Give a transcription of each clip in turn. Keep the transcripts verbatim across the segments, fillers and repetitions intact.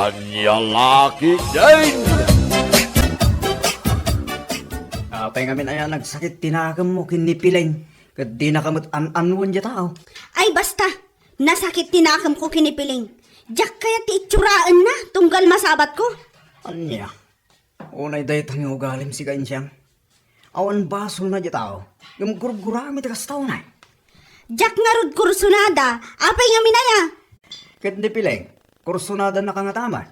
Ania la ketdin? Apay ngamin aya nagsakit ti nakemmo ken ni Piling, ket dinaka met an-anuen diay tao? Ay, basta! Nasakit ti nakemko ken ni Piling. Diak kayat ti itsuraenna, tunggal masabatko. Ania? Unay dayta nga ugalim, sika Insiang. Awan basolna diay tao, ngem gurguraem iti kasta unay. Diak ngarud kursunada, apay ngamin aya? Ket ni Piling, kursunadannaka ngata met.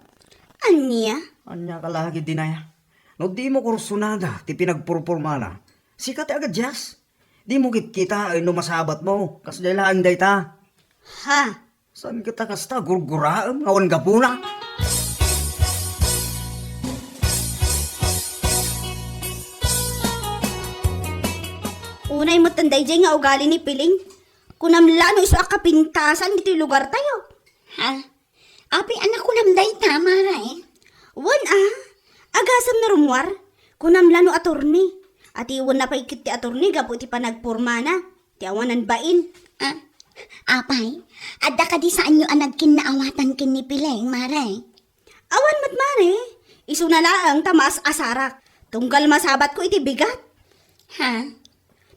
Ania? Ania ka la ketdin aya? No dimo kursunada ti pinagpurpormana, sika ti agadias. Dimo kitkitaen no masabatmo, kasdiay laeng dayta. Ha? Saan ket a kasta, gurguraem nga awan gapuna? Unay met daydiay nga ugali ni Piling. Kunam la no isu a kapintasan ditoy lugartayo. Ha? Apay a nakunam dayta, Mare? Wen a, agasem no rummuar. Kunam la no atorni. Atiwenna pay ket ti atorni gapu iti panagpormana. Ti awanan bain. Ah, apay, adda kadi saanyo a nagkinnaawatan ken ni Piling, Mare? Awan met, Mare. Isuna laeng ta maas-asarak. Tunggal masabatko iti bigat. Ha?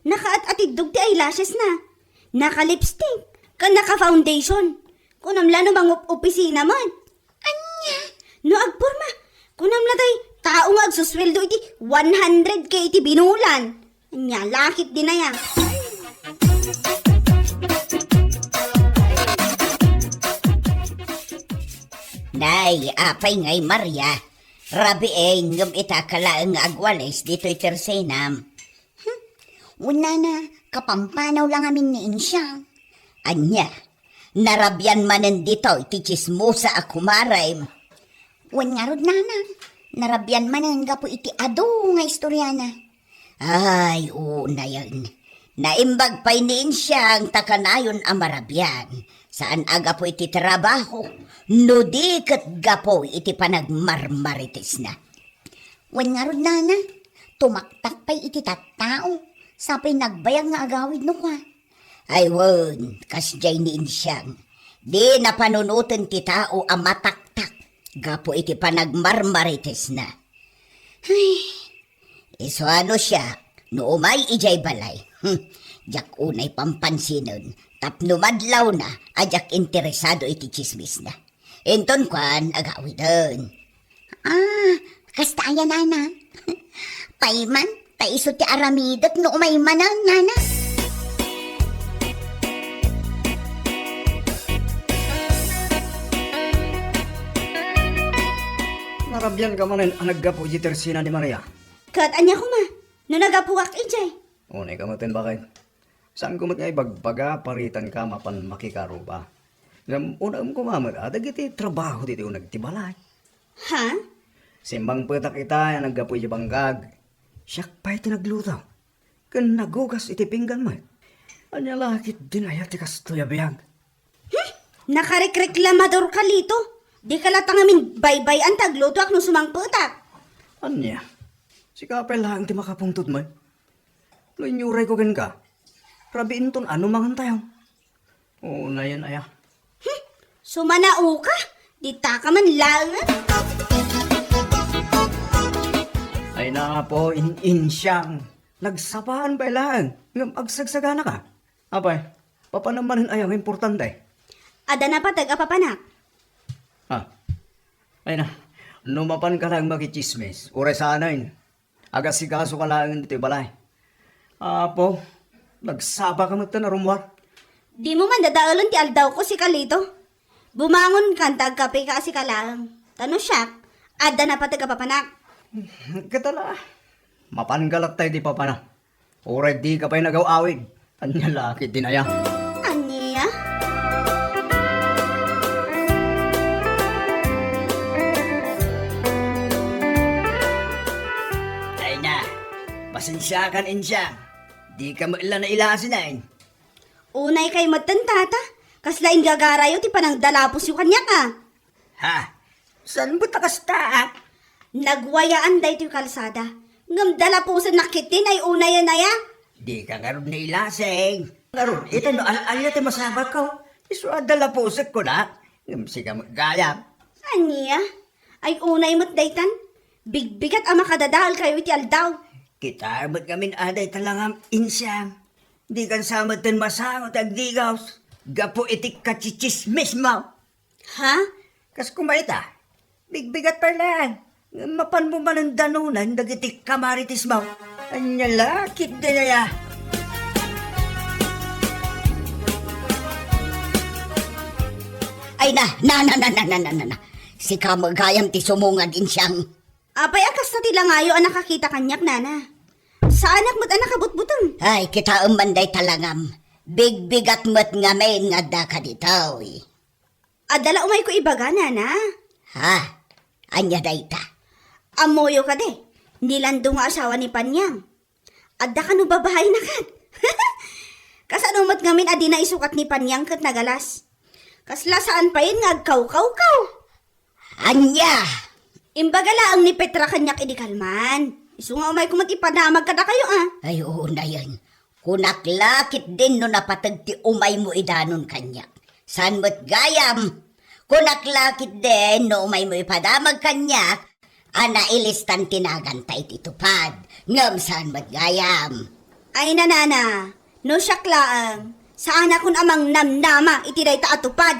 Nakaat-atiddog ti eyelashesna. Naka-lipstick. Ken naka-foundation. Kunam la no mangup-opisina met. Ania? No agporma, kunam la tay tao nga agsusueldo iti one hundred K iti binulan. Ania la ketdin aya? Nay, apay ngay Maria, rabiin ngem ita ka laeng nga agwalis ditoy tersenam. Hmm? Wen nana, kapampanaw la ngamin ni Insiang. Ania? Narabian manen ditoy ti tsismosa a kumarem. Wen ngarud nana, narabian manen gapu iti adu nga istoriana. Ay, unayen. Naimbag pay ni Insiang ta kanayon a marabian. Saan a gapu iti trabaho, no di ket gapu iti panagmarmaritesna. Wen ngarud nana, tumaktak pay iti tattao, sa pay nagbayag nga agawid no kua. Ay wen, kasdiay ni Insiang, di napanunoten ti tao a mataktak gapu iti panagmarmaritesna. Ay, isu a no siak, no umay idiay balay, hmm, diak unay pampansinen tapno madlawna a diak interesado iti tsismisna. Inton kuan, agawiden. Ah, kasta aya, nana? Payman, ta isu ti aramidek no umay manen, nana. Narabian ka manen a naggapu iti tersena ni Maria? Ket ania koma, no nagapuak idiay? Unay ka met, baket. Saanko met nga ibagbaga, paritan ka mapan makikaruba. Ngem unaem koma met a dagiti trabaho ditoy uneg ti balay. Ha? Simmangpetak ita a naggapu iti bangkag. Siak pay ti nagluto. Ken nagugas iti pinggan met. Ania la ketdin aya ti kastoy a biag? Hmm? Nakarekreklamador ka, Lito. Di ka latta ngamin baybay-an ta aglutoak no sumangpetak. Ania? Sika pay laeng ti makapungtot met. No inyurayko kenka, rabiinton a no mangantayo. Unayen aya. Hmm, sumanaoka, ditaka man laengen. Ay, Apo, in-, Insiang, nagsapaan pay laeng, ngem agsagsaganaka. Apay, papanam manen aya nga importante? Adda napateg a papanak. Ah, ay na, no mapanka laeng makitsismis, uray saanen. Agasikasoka laeng ditoy balay. Apo, nagsapaka metten a rummuar. Dimo man dadaelen ti aldawko, sika Lito. Bumangonkan ta agkapeka a sika laeng. Ta no siak, adda napateg a papanak. Ket ala, mapanka latta iti papanak. Uray dika pay nagaw-awid. Ania la ketdin aya? Ania? Ay na, pasensiakan, Insiang. Dika met la nailasinen. Unaykay metten, Tata. Kasla inggagarayo ti panangdalapusyo kaniak, a. Ha? Saan met a kasta, a? Nagwayaan daytoy kalsada, ngem dalapusennak ketdin ay unayen aya? Dika ngarud nailasing. Ngarud, ita no al-aya ti masabatko, isu a dalapusekko na, ngem sika met gayam. Ania? Ay, unay met daytan. Bigbigat a makadadaelkayo iti aldaw. Kita met ngamin a dayta langam, Insyang. Dikan sa metten masango ti agdigaws gapu iti kachichismismo. Ha? Kas kumayta, bigbigat pay laeng. Mapanmo manen danunan dagiti kamaritismo. Ania la, kitdi aya. Ay na, na, na, na, na, na, na, na, na. Sika met gayam ti sumungad, Insyang. Apay a kasta ti langayo a nakakita kaniak, nana? Saanak met a nakabutbuteng. Ay, kitaem man dayta langam. Bigbigat met ngamin nga adda kaditoy. Adda la umayko ibaga, nana. Ha? Ania dayta? Ammoyo kadi, ni Lando nga asawa ni Panyang. Adda kano babaina ket. Kasano met ngamin a dina isukat ni Panyang ket nagalas? Kasla saan payen nga agkawkawkaw. Ania? Imbaga laeng ni Petra kaniak idi kalman. Isu nga umayko met ipadamag kadakayo, a. Ay, unayen. Kunak la ketdin no napateg ti umaymo idanon kaniak. Saan met gayam? Kunak la ketdin no umaymo ipadamag kaniak a nailistan ti naganta iti tupad. Ngem saan met gayam? Ay, nanana, no siak laeng, saanakon a mangnamnama iti dayta a tupad.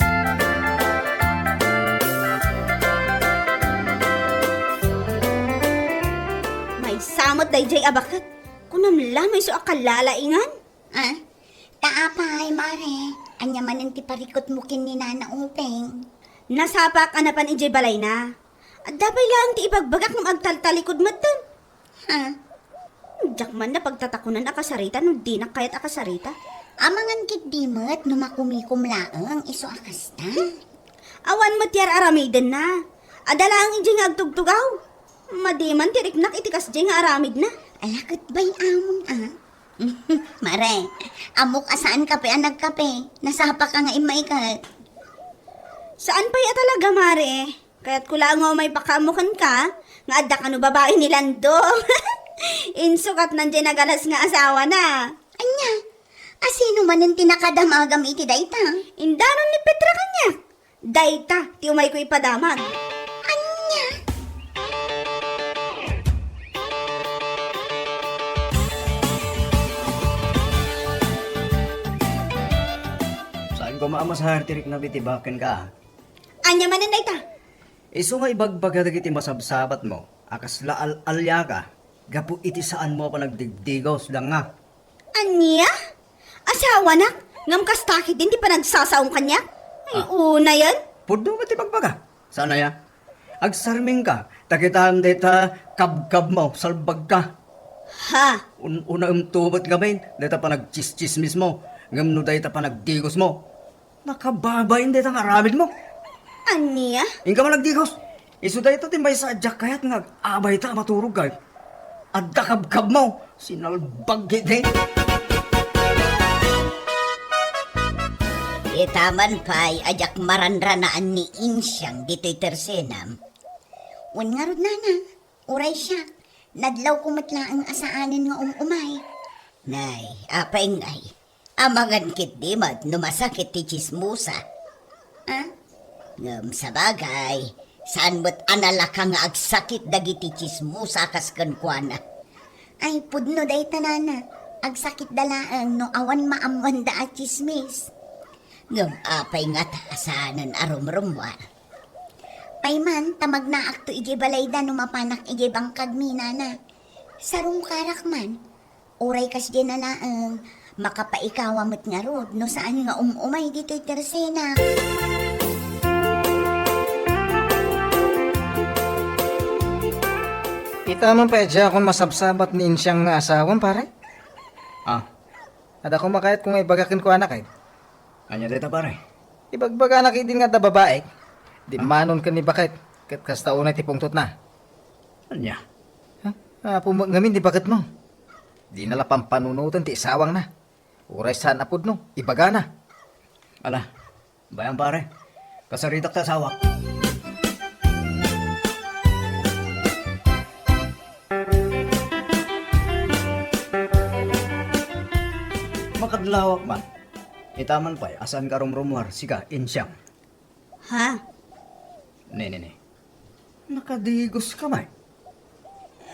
Maysa met daydiay a baket, kunam la no isu a kalalaingan? Ah? Ta apay, Mare, ania manen ti parikutmo ken ni Nana Upeng? Nasapak a napan idiay balayna. Adda pay laeng ti ibagbagak ngem agtaltalikod metten. Ha? Diak man napagtatakunan a kasarita no dinak kayat a kasarita. Amangan ketdi met no makumikom laeng isu a kasta. Awan met ti ar-aramidenna. Adda laeng idiay nga agtugtugaw. Madi man ti riknak iti kasdiay nga aramidna. Ala ket bay-amon, a. Mare, ammok a saan kape a nagkape. Nasapaka nga immay ket. Saan pay a talaga, Mare? Kayatko laeng nga umay pakaammo kenka nga adda kano babai ni Lando. Insukat nan diay nagalas nga asawana. Ania? A sino manen ti nakadamagam iti dayta? Indanon ni Petra kaniak. Dayta ti umayko ipadamag. Ania? Saan ko maamasar ti riknam iti bakenka. Ania manen dayta? Isu nga ibagbaga dagiti masabsabatmo a kasla al-aliaka gapu iti saanmo a panagdigdigos, danga. Ania? Asawanak? Ngem kasta ketdin ti panagsasaom kaniak? Ay, ah, unayen? Pudno met ti bagbaga. Saan aya? Agsarmingka, ta kitaem dayta kabkabmo, salbagka. Ha? Un-, unaemto met ngamin, dayta panagtsistsismismo, ngem no dayta panagdigosmo, nakababain dayta nga aramidmo. Ania? Inka man agdigos. Isu dayta ti maysa a diak kayat nga ag-abayta a maturog kay adda kabkabmo. Sinalbag iti. Ita man pay a diak maranranaan ni Insiang ditoy tersenam. Wen ngarud, nana, uray siak, nadlawko met laeng a saanen nga um-umay. Nay, apay ngay? Amangan ketdi met no masakit ti tsismosa. Ah? Ngem sabagay, saan met a nalaka nga agsakit dagiti tsismosa kas kenkuana. Ay, pudno dayta, nana. Agsakitda laeng no awan maammoanda a tsismis. Ngem apay ngata a saanen a rumrummuar? Pay man, ta magnaakto idiay balayda no mapanak idiay bangkagmi, nana. Sarungkarak man. Uray kasdiay na laeng, makapaikawa met ngarud no saan nga um-umay ditoy tersena. Ita man pay a diakon masabsabat ni Insiang nga asawam, pare. Ah. Adda koma kayatko nga ibaga kenkuana, kay. Ania dayta, pare? Ibagbagana ketdin nga adda babaek. Di Ah. manon ken ni baket, ket kasta unay ti pungtotna. Ania? Ha? Apo met ngamin ti baketmo. Dina la pampanunoten ti isawangna. Uray saan a pudno, ibagana. Ala, bay-am, pare. Kasaritak ti asawak. Makadlawak man. Ita man pay a saanka a rumrummuar, sika, Insiang. Ha? Ne, ne, ne. Nakadigoska met?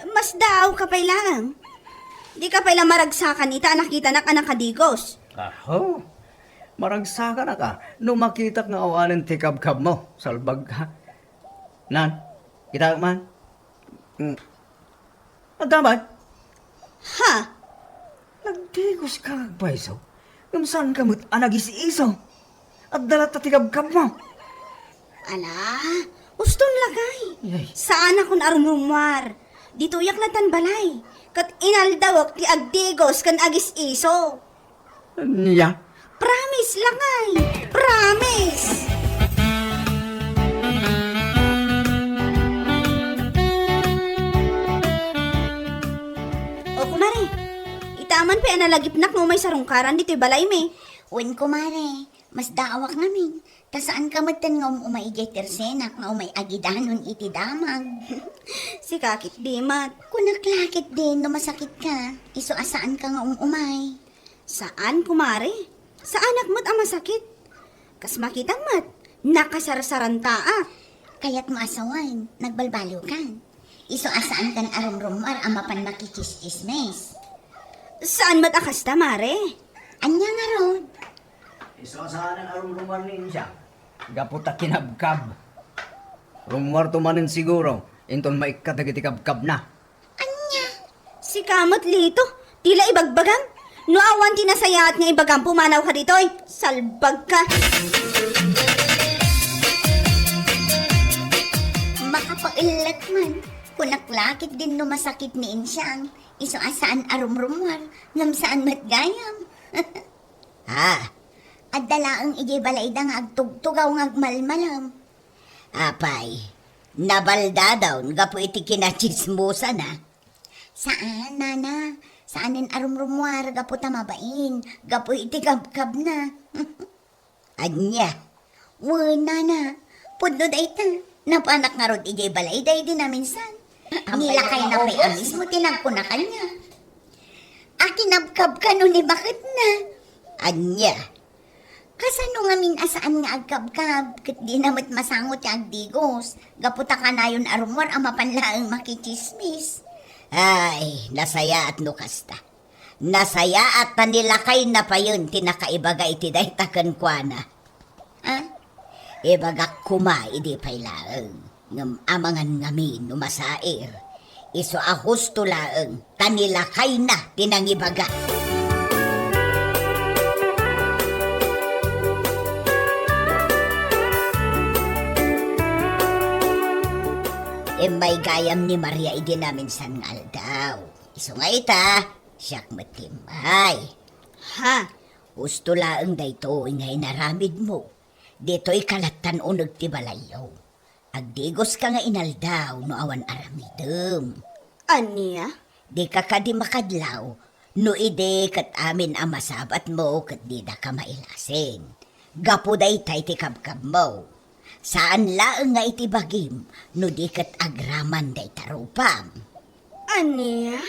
Masdaawka pay laeng. Dika pay la maragsakan ita a nakitanak a nakadigos. Aho. Maragsakanak a no makitak nga awanen ti kabkabmo. Salbagka. Nan, kitaek man. Mm. Adda met? Ha? Nagdigoska nga agpayso, ngem saanka met a nagis-iso. Adda latta ti kabkabmo. Ala, uston lakay. Ay. Saanakon a rumrumuar. Ditoyak lattan balay. Ket inaldawek ti agdigos ken agis-iso. Nia? Promise, lakay! Promise! O, kumare, ita man pay a nalagipnak nga umay sarungkaran ditoy balaymi. Wen, kumare, masdaawak ngamin. Ta saanka metten nga um-umay idiay tersenak nga umay agidanon iti damag. Sika ketdi met. Kunak la ketdin no masakitka, isu a saanka nga um-umay. Saan, kumare. Saanak met a masakit. Kas makitam met, nakasarsarantaak. Kayatmo a sawen, nagbalbaliwkan. Isu a saankan a rumrumuar a mapan makitsismis. Saan met a kasta, mare? Ania ngarud? Isu a saanen a rumrumuar ni Insiang. Gapu ta kinabkab. Rummuarto manen siguro, inton maikkat dagiti kabkabna. Ania? Sika met, Lito, ti la ibagbagam? No awan ti nasayaat nga ibagam, pumanawka ditoy. Salbagka. Makapaellek man. Kunak la ketdin no masakit ni Insiang, isu a saan a rumrumuar, ngem saan met gayam. Ha? Adda laeng idiay balayda nga agtugtugaw nga agmalmalem. Apay, nabaldadaw gapu iti kinatsismosana? Saan, nana. Saanen a rumrumuar gapu ta mabain, gapu iti kabkabna. Ania? Wen, nana. Pudno dayta. Napanak ngarud idiay balayda idi naminsan. Ni lakayna pay a mismo ti nagkuna kaniak. Akinabkab kano ni baketna. Ania? Kasano ngamin a saan nga agkabkab, ket dina met masango ti agdigos, gapu ta kanayon a rummuar a mapan laeng makitsismis? Ay, nasayaat no kasta. Nasayaat ta ni lakayna payen ti nakaibaga iti dayta kenkuana. Ah? Ibagak koma idi pay laeng, ngem amangan ngamin no masair. Isu a husto laeng, ta ni lakayna ti nangibaga. Immay gayam ni Maria idi naminsan nga aldaw. Isu nga ita, siak met ti immay. Ha? Husto laeng daytoy nga inaramidmo. Ditoy ka lattan uneg ti balayyo. Agdigoska nga inaldaw no awan aramidem. Ania? Dika kadi makadlaw no idi ket amin a masabatmo ket didaka mailasing. Gapu dayta iti kabkabmo. Saan laeng nga iti bagim no di ket agraman dayta rupam. Ania?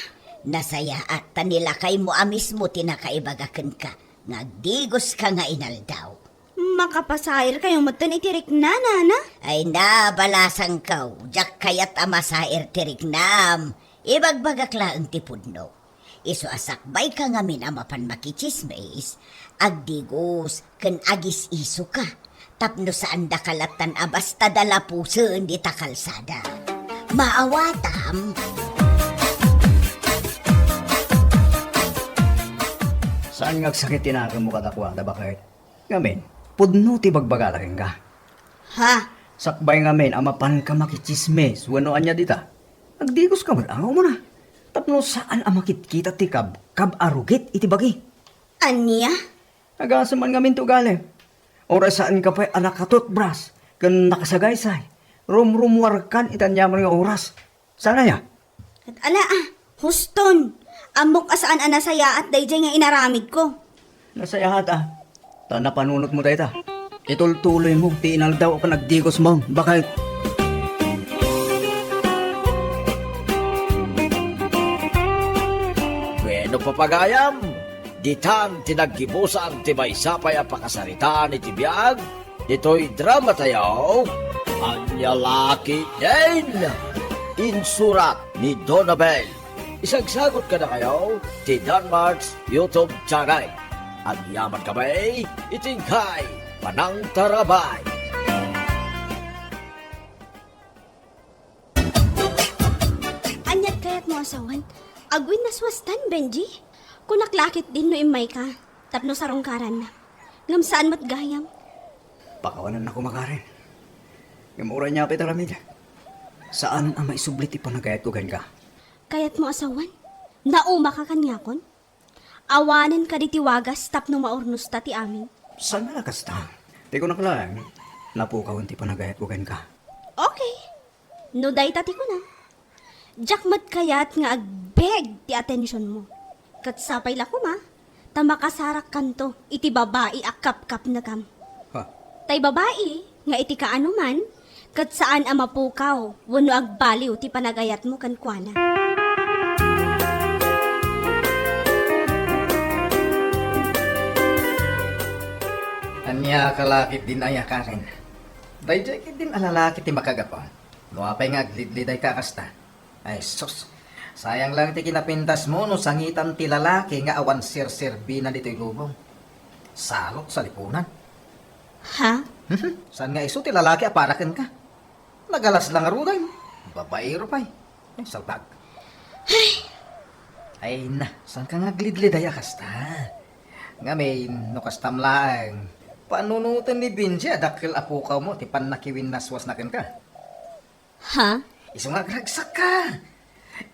Nasayaat ta ni lakaymo a mismo ti nakaibaga kenka nga agdigoska nga inaldaw. Makapasairkayo metten iti rikna, nana? Ay na, balasangko, diak kayat a masair ti riknam. Ibagbagak laeng ti pudno. Isu a sakbayka ngamin a mapan makitsismis, agdigos ken agis-isoka, tapno saandaka lattan a basta dalapusen dita kalsada. Maawatam? Saan nga agsakit ti nakemmo kadakuada, baket? Ngamin, pudno ti bagbagada kenka. Ha? Sakbay ngamin a mapanka makitsismis wenno ania dita. Agdigoska met a nga umuna. Tapno saan a makitkita ti kabkab a rugit iti bagi. Ania? Agasem man ngamin ti ugalim. Uray saanka pay a nakatutbras ken nakasagaysay, rumrumuarkan iti aniaman nga oras. Saan aya? Ket ala, a, huston. Ammok a saan a nasayaat daydiay nga inaramidko. Nasayaat, a. Ta napanunotmo dayta. Itultuloymo ti inaldaw ken agdigosmo, baket. Wenno, papagayam, ditan ti naggibusan ti maysa pay a pakasaritaan iti biag ditoy dramatayo. Ania la ketdin? Insurat ni Donabel. Isagsagut kadakayo ti Danmark's YouTube channel. Agyaman kami iti inkay panangtarabay. Ania't kayatmo a sawen? Agwinnaswastan, Benji? Kunak la ketdin no immayka tapno sarungkaranna. Ngem saan met gayam. Pakawanannak koma, Karen. Ngem uray ania pay ti aramid, saan a maisubli ti panagayatko kenka. Kayatmo a sawen? Naumaka kaniakon? Awanen kadi ti wagas tapno maurnosta ti amin. Saan nga kasta? Ti kunak laeng, napukawen ti panagayatko kenka. Okay. No dayta ti kunam, diak met kayat nga agbeg ti atensionmo. Ket sapay la koma, ta makasarakkanto iti babai a kapkapnekam. Ha? Tay babai nga iti kaanoman, ket saan a mapukaw wenno agbaliw ti panagayatmo kenkuana. Ania ka la ketdin aya, Karen? Daydiay ketdin a lalaki ti makagapu. No apay nga aglidlidayka a kasta? Ay, sus. Sayang lang ti kinapintasmo no sangitan ti lalaki nga awan serserbina ditoy lubong. Salok sa lipunan. Ha? Mhm. Saan nga isu ti lalaki a para kenka? Nagalas lang a rudan. Babaero pay. Ay, salbag. Ay na, saan ka nga aglidliday a kasta? Ngamin, no kastam laeng, panunoten ni Benji a dakkel a pukawmo ti pannakiwinnaswasna kenka. Ha? Isu nga agragsakka.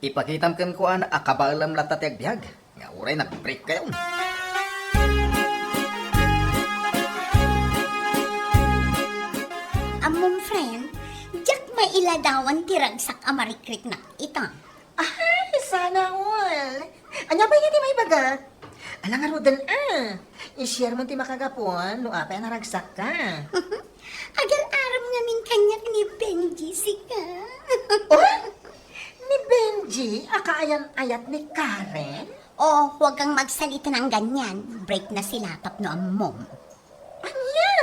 Ipakitam kenkuana a kabaelam latta ti agbiag nga uray nag-break kayo. Ammom, friend, diak mailadawan ti ragsak a marikriknak ita. Ay, sana all. Ania pay nga ti maibaga? Ala ngaruden a. I-share mo ti makagapuan no apay a naragsakka. Agar-aram ngamin kaniak ni Benji sika. Oh? Ni Benji a kaayan-ayat ni Karen? Oh, huwag kang magsalita ng ganyan. Break na sila tapno ammom. Ania?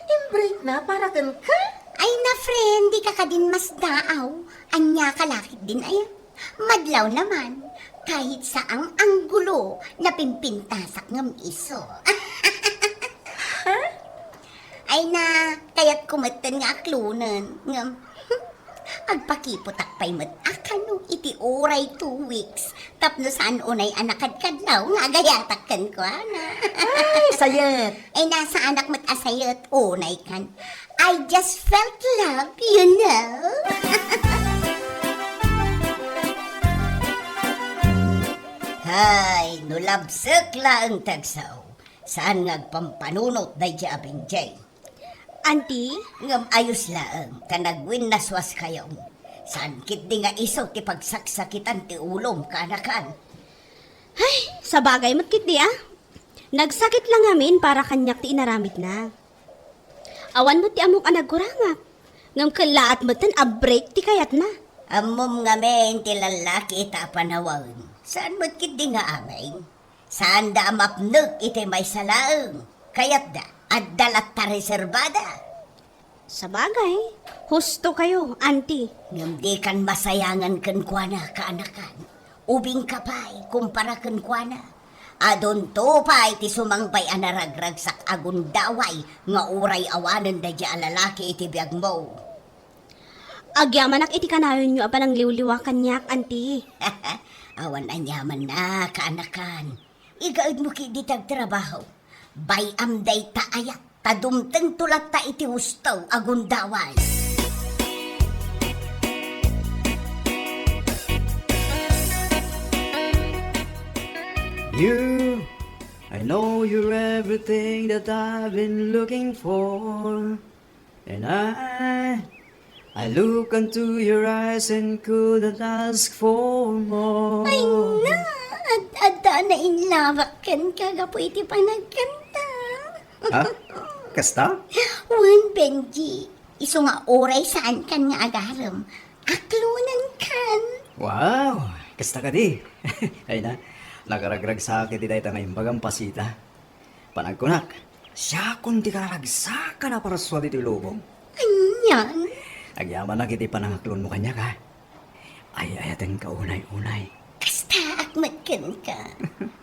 Imbreak na para kenka? Ay na, friend, di ka kadin masdaaw. Ania ka la ketdin aya? Madlaw naman, kahit saang anggulo, napimpintasak ngem isu. Ha? Ay na, kayatko metten nga aklonen, ngem, agpakiputak pay met a kano iti uray two weeks tapno saan unay a nakadkadlaw nga agayatak kenkuana. Ay, sayet! Ay, nasaanak met a sayet, unay kan. I just felt love, you know. Hay, no labsek laeng ti agsao, saan nga agpampanunot daydi a Benji. Anti? Ngem ayos laeng ta nagwinnaswaskayo. Saan ketdi nga isu ti pagsaksakitan ti ulom, kaanakan. Ay, sabagay met ketdi a. Nagsakit la ngamin para kaniak ti inaramidna. Awan met ti ammok a nagkurangak. Ngem kellaat metten a break ti kayatna. Ammom ngamin ti lallaki ita a panawen. Saan met ketdi nga amin? Saanda a mapnek iti maysa laeng. Kayatda, adda latta reserbada. Sabagay, husto kayo, Auntie. Ngem dikan masayangan kenkuana, kaanakan. Ubingka pay, kumpara kenkuana. Adunto pay ti sumangbay a naragragsak a gundaway nga uray awanen daydi a lalaki iti biagmo. Agyamanak iti kanayonyo a panangliwliwa kaniak, Auntie. Awan aniamanna, kaanakan. Igaedmo ketdi ti agtrabaho. Bay-am dayta aya, ta dumtengto latta iti husto a gundaway. You, I know you're everything that I've been looking for. And I, I look into your eyes and couldn't ask for more. Ay na! Ad-adda na inlawak kenka gapu iti panagkanta. Ha? Kasta? Wen, Benji. Isu nga uray saan kan nga agarem. Aklonan kan. Wow! Kasta kadi? Ay na, nakaragragsak iti dayta nga imbagam pasita. Panagkunak, siakon ti karagsakan a parsua ditoy lubong. Ay, Yan. Agyamanak iti panangakloanmo kaniak, ha? Ay-ayatenka unay-unay. Kastaak met kenka.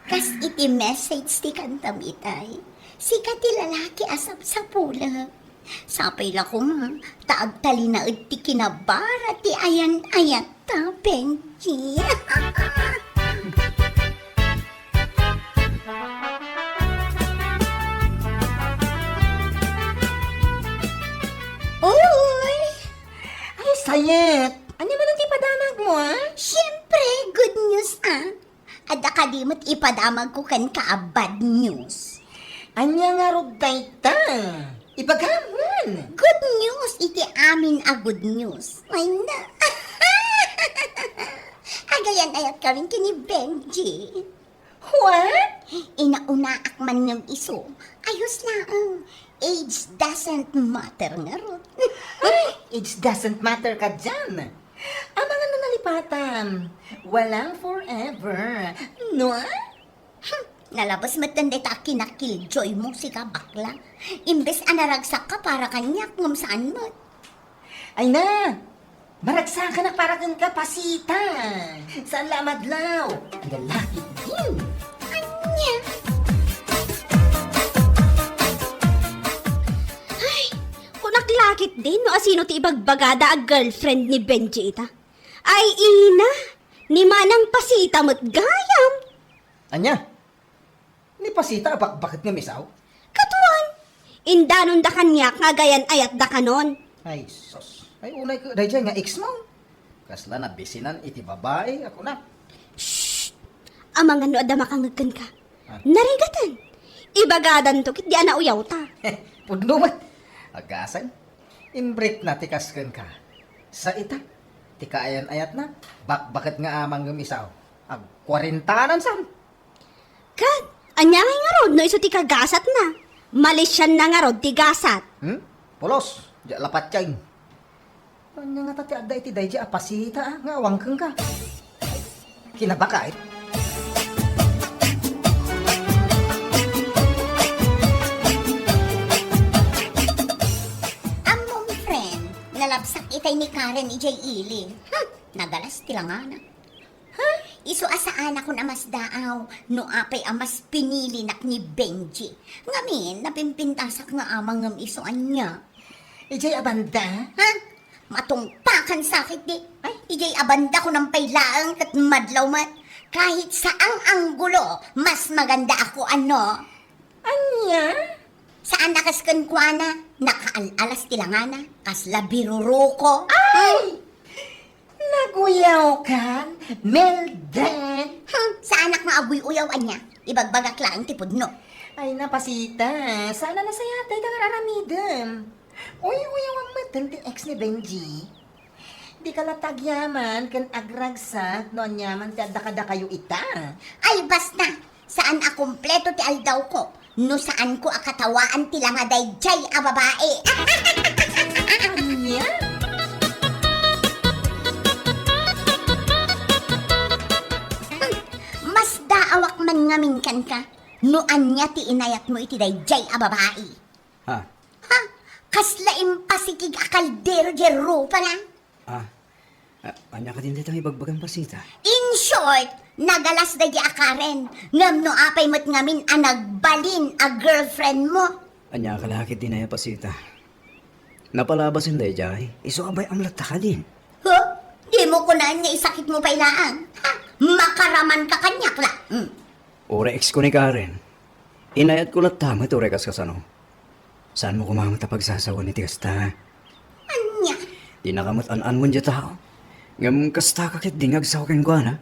Kas iti message ti kantam itay. Sika ti lalaki a sapsapulek. Sapay la koma, ta agtalinaed ti kinabara ti ayan-ayat ta, Benji. Uy! Ay, sayet! Ania man ti padamagmo, a? Siyempre, good news, a. Adda kadi met ipadamagko kenka a bad news. Ania ngarud dayta? Ibagam man. Good news iti amin a good news. Ay na. Agayan-ayatkami ken ni Benji. What? Inaunaak man ngem isu. Ayos laeng. Age doesn't matter ngarud. Ay, age doesn't matter kadiay. Amangan no nalipatan. Walang forever. No? Hmm, nalabes met dayta a kinakilljoymo, sika bakla. Imbes a naragsakka para kaniak, ngem saan met. Ay na! Maragsakanak para kenka, Pasita! Saan la a madlaw? Lalaki din! Ania? Ay, kunak la ketdin no asino ti ibagbagada a girlfriend ni Benji ita. Ay, ina! Ni Manang Pasita met gayam! Ania? Ni Pasita a bakbaket ngem isaw? Kaduan, indanonda kaniak nga agayan-ayatda kanon. Ay, sus. Ay, unay ket daydiay nga ex mo. Kasla nabisinan iti babai a kunak. Shh! Amangan no adda makangeg kenka. Ah. Narigaten. Ibagadanto ketdi a nauyawta. Pudno met. Agasay. Imbrikna ti kas kenka. Sa ita, ti kaayan-ayatna, bakbaket nga amang ngem isaw. Agkuarentanan san. Ket, ania ngay ngarud no isu ti kagasatna? Malisianna ngarud ti gasat. Hmm? Pulos, diak la patieng. Ania ngata ti adda iti daydiay a Pasita, a, nga awan kenka? Kinabakay? Ammom, friend, nalabsak itay ni Karen idiay ili. Hmm, nagalas ti langana. Ha? Isu a saanakon a masdaaw no apay a mas pinilinak ni Benji. Ngamin, napimpintasak nga amang ngem isu ania. Idiay a banda? Ha? Matungpakan sakit di. Ay, idiay a banda kunak pay laeng ket madlaw met. Kahit saang anggulo, mas maganda ako, ano? Ania? Saan a kas kenkuana, nakaal-alas ti langana, kasla biruruko. Ay! Naguyawkan, Melden? Hmm, saanak nga aguy-uyaw ania, ibagbagak laeng ti pudno. Ay, na Pasita, saan a nasayaat dayta nga ar-aramidem. Uy-uyawam metten ti ex ni Benji. Dika latta agyaman ken agragsak no aniaman ti adda kadakayo ita. Ay, basta! Saan a kompleto ti aldawko no saanko a katawaan ti langa daydiay a babai. Ania? Hmm, masdaawak man ngamin kenka no ania ti inayatmo iti daydiay a babai. Ha? Ha? Kasla impasikig a kaldero diay rupana? Ah, ah, ania kadin dayta nga ibagbagam, Pasita? In short, nagalas daydiay a Karen. Ngem no apay met ngamin a nagbalin a girlfriend mo? Ania ka la ketdin aya, Pasita? Napalabasen daydiay, isu a bay-am latta kadin. Huh? Dimo kunaan nga isakitmo pay laeng. Ha? Makaramanka kaniak la. Hmm. Uray ex ko ni Karen. Inayatko latta met uray kas kasano. Saanmo koma met a pagsasawen iti kasta? Ania? Dinaka met an-anuen diay tao. Ngem kastaka ketdi nga agsaw kenkuana.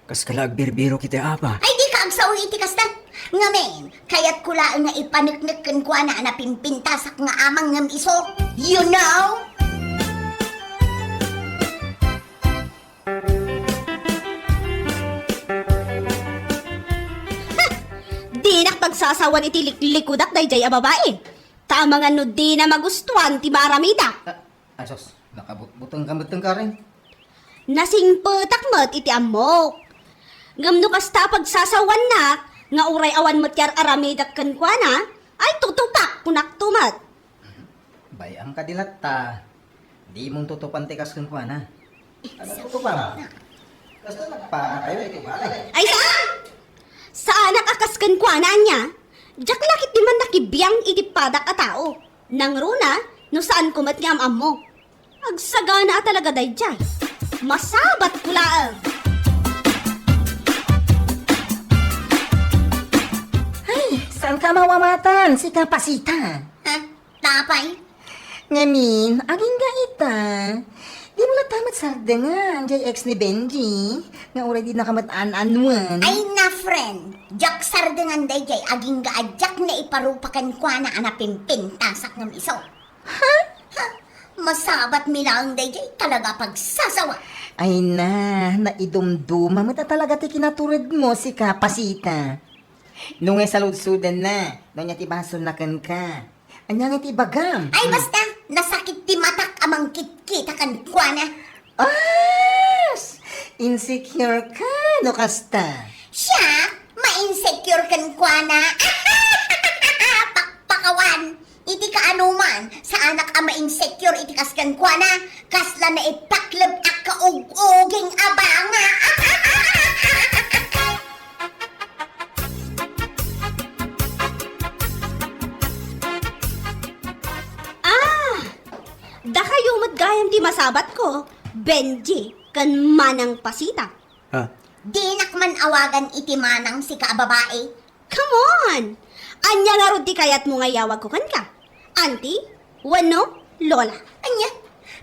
Kaska la agbirbirok iti apa. Ay, dika agsaw iti kasta. Ngamin, kayatko laeng nga ipaneknek kenkuana a napimpintasak nga amang ngem isu. You know? Dinak pagsasawan iti liklikudak daydiay a babai. Ta amangan no dina magustuan ti maaramidak. Ah, ay, sus, nakabutbutengka met, Karen. Nasingpetak met iti ammok. Ngem no kasta a pagsasawannak, nga uray awan met ti ar-aramidak kenkuana, ay tutupak, kunakto met. Ay, ang kadilatta, di mo tutupan ti kas kenkuana. Ano tutupan? Basta nagpana kayo, iti balay. Ay, saan? Saanak a kas kenkuana, ania? Diak la ket diman nakibiang iti padak a tao. Nangruna, no saan ko met nga am-ammo. Agsagana a talaga daydiay. Masabat ko laeng. Ay, saan ka mawamatan, sika Pasita? Ha? Tapay? Ngamin, agingga ita. Di mo la ta met sardengan, jay ex ni Benji, nga uray di nakamat an-anuen. Ay na, friend. Diak sardengan daydiay, agingga a diak naiparupa kenkuana a napimpintasak ngem isu. Ha? Ha? Masabat mi laeng daydiay, talaga pagsasawa. Ay na, naidumduma met a talaga ti kinatured mo, sika Pasita. No nga saludsodna, no ania ti basolna kenka. Ania nga ti ibagam? Ay, hmm, basta, nasakit ti matak a mangkitkita kenkuana. As! Insecure ka, no kasta? Siak, ma-insecure kenkuana. Pakpakawan! Iti kaanuman, saanak a ma-insecure iti kas kenkuana, kasla naipakleb a kaug-uging a banga. Ah! Dakayo met gayam ti masabatko, Benji ken Manang Pasita. Ha? Dinak man awagan iti manang, sika a babai. Come on! Ania ngarud ti kayatmo nga iyawagko kenka? Auntie? Wenno Lola? Ania?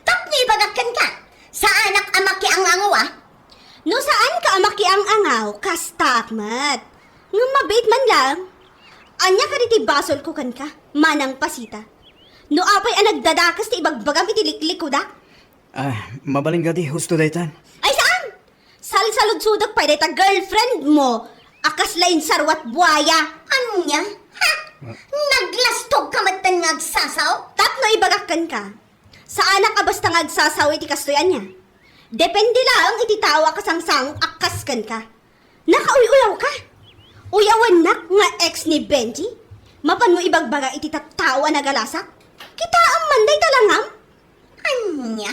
Tapno ibagak kenka, saanak a makiang-angaw a. No saanka a makiang-angaw, kastaak met. Ngem mabiit man laeng. Ania kadi ti basolko kenka, Manang Pasita? No apay a nagdadakes ti ibagbagam iti liklikudak? Ah, mabalin kadi, husto daytan. Ay, saan? Salsaludsodek pay dayta girlfriend mo a kasla insaruat buaya. Ania? Ha? Ah. Naglastog ka metten nga agsasaw? Tapno ibagak kenka, saanak a basta nga agsasaw iti kastoy, ania. Depende laeng iti tao a kasangsangok a kas kenka. Nakauy-uyaw ka? Uyawennak nga ex ni Benji? Mapanmo ibagbaga iti tattao a nagalasak? Kitaem man dayta langam? Ania?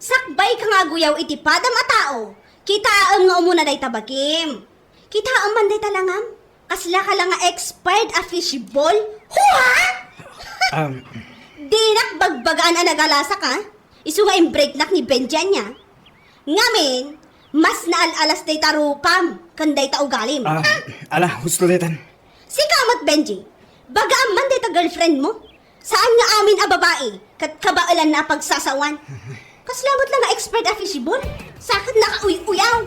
Sakbay ka nga aguyaw iti padam a tao. Kitaem nga umuna dayta bagim. Kitaem man dayta langam? Kasla ka la nga expired a fishball? Hua? Um. Dinak bagbagaan a nagalasak, ha? Isu nga imbreaknak ni Benji, ania? Ngamin, mas naal-alas dayta rupam ken dayta ugalim. Ah, ala, husto daytan. Sika met, Benji, bagaam man dayta girlfriend mo? Saan nga amin a babai ket kabaelanna a pagsasawan? Kasla met la nga expired a fishball? Saket nakauy-uyaw.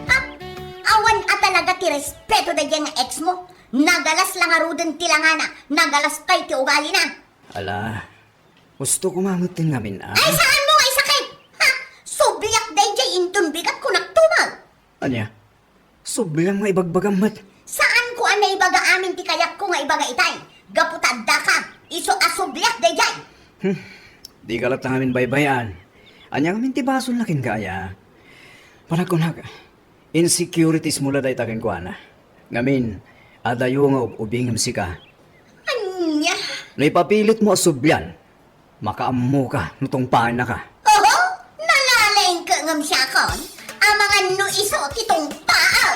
Ha? Awan a talaga ti respeto daydiay nga ex mo. Nagalas la ngaruden ti langana, nagalas pay ti ugalina. Ala, husto koma met ti ngamin, a? Ay, saan mo nga isakit? Ha? Subliak daydiay inton bigat ko naktumag. Ania? Subliam nga ibagbagam met. Saan ko a naibaga amin ti kayatko nga ibaga itay. Gapu ta adda ka, isu a subliak daydiay. Hmm. Di ka latta ngamin baybay-an. Ania ngamin ti basolna kenka, aya? Panagkunak, insecurities mo la dayta kenkuana. Ngamin, adayo nga ub-ubingem sika. Ania? No ipapilit mo a sublian, makaammo ka no tungpaenna ka. Oho, nalalaing ka ngem siakon. Amangan no isu ti tungpaaw.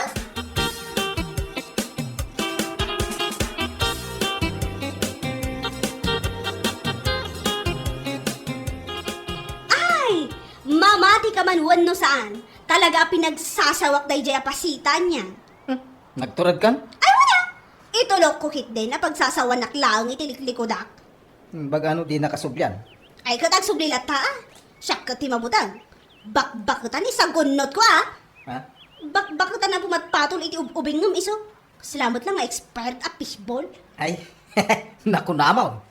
Ay! Mamati ka man wenno saan, talaga a pinagsasawak daydiay a Pasita, ania. Hmm, nagturedkan? Ay, wala! Itulokko ketdin a pagsasawanak laeng iti liklikudak. Hmm, baga no di nakasublian? Ay, ket agsubli latta, a. Siak ket ti mabuteng. Bakbaketan, isagunnotko, a. Ha? Bakbaketan a pumatpatol iti ub-ubingngem isu. Kasla met la nga expired a fishball. Ay, nakunamaw.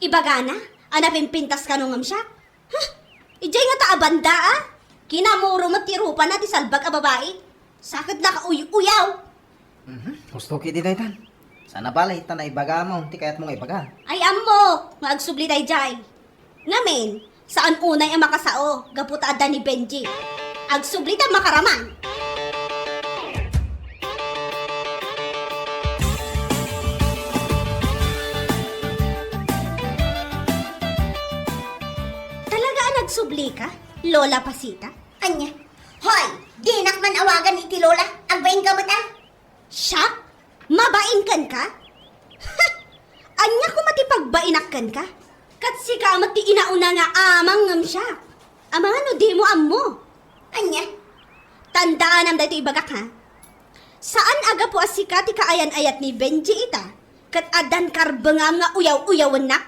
Ibagana a napimpintas kano ngem siak? Huh! Idiay ngata a banda, a? Kinamuro met ti rupana ti salbag a babai. Saket nakauy-uyaw. Mhm. Husto ketdi daytan. Sana bale ta naibagam ti kayatmo nga ibaga. Ay, ammok nga agsubli daydiay. Ngamin, saan unay a makasao gapu ta adda ni Benji. Agsubli ta makaraman. Lola Pasita? Ania? Hoy! Dinak man awagan iti Lola. Agbainka met, a? Siak? Mabain kenka? Ania koma ti pagbainak kenka? Ket sika met ti inauna nga amang ngem siak. Amangan no dimo ammo. Ania? Tandaanam daytoy ibagak, ha? Saan a gapu a sika ti kaayan-ayat ni Benji ita, ket addan karbengam nga uyaw-uyawennak?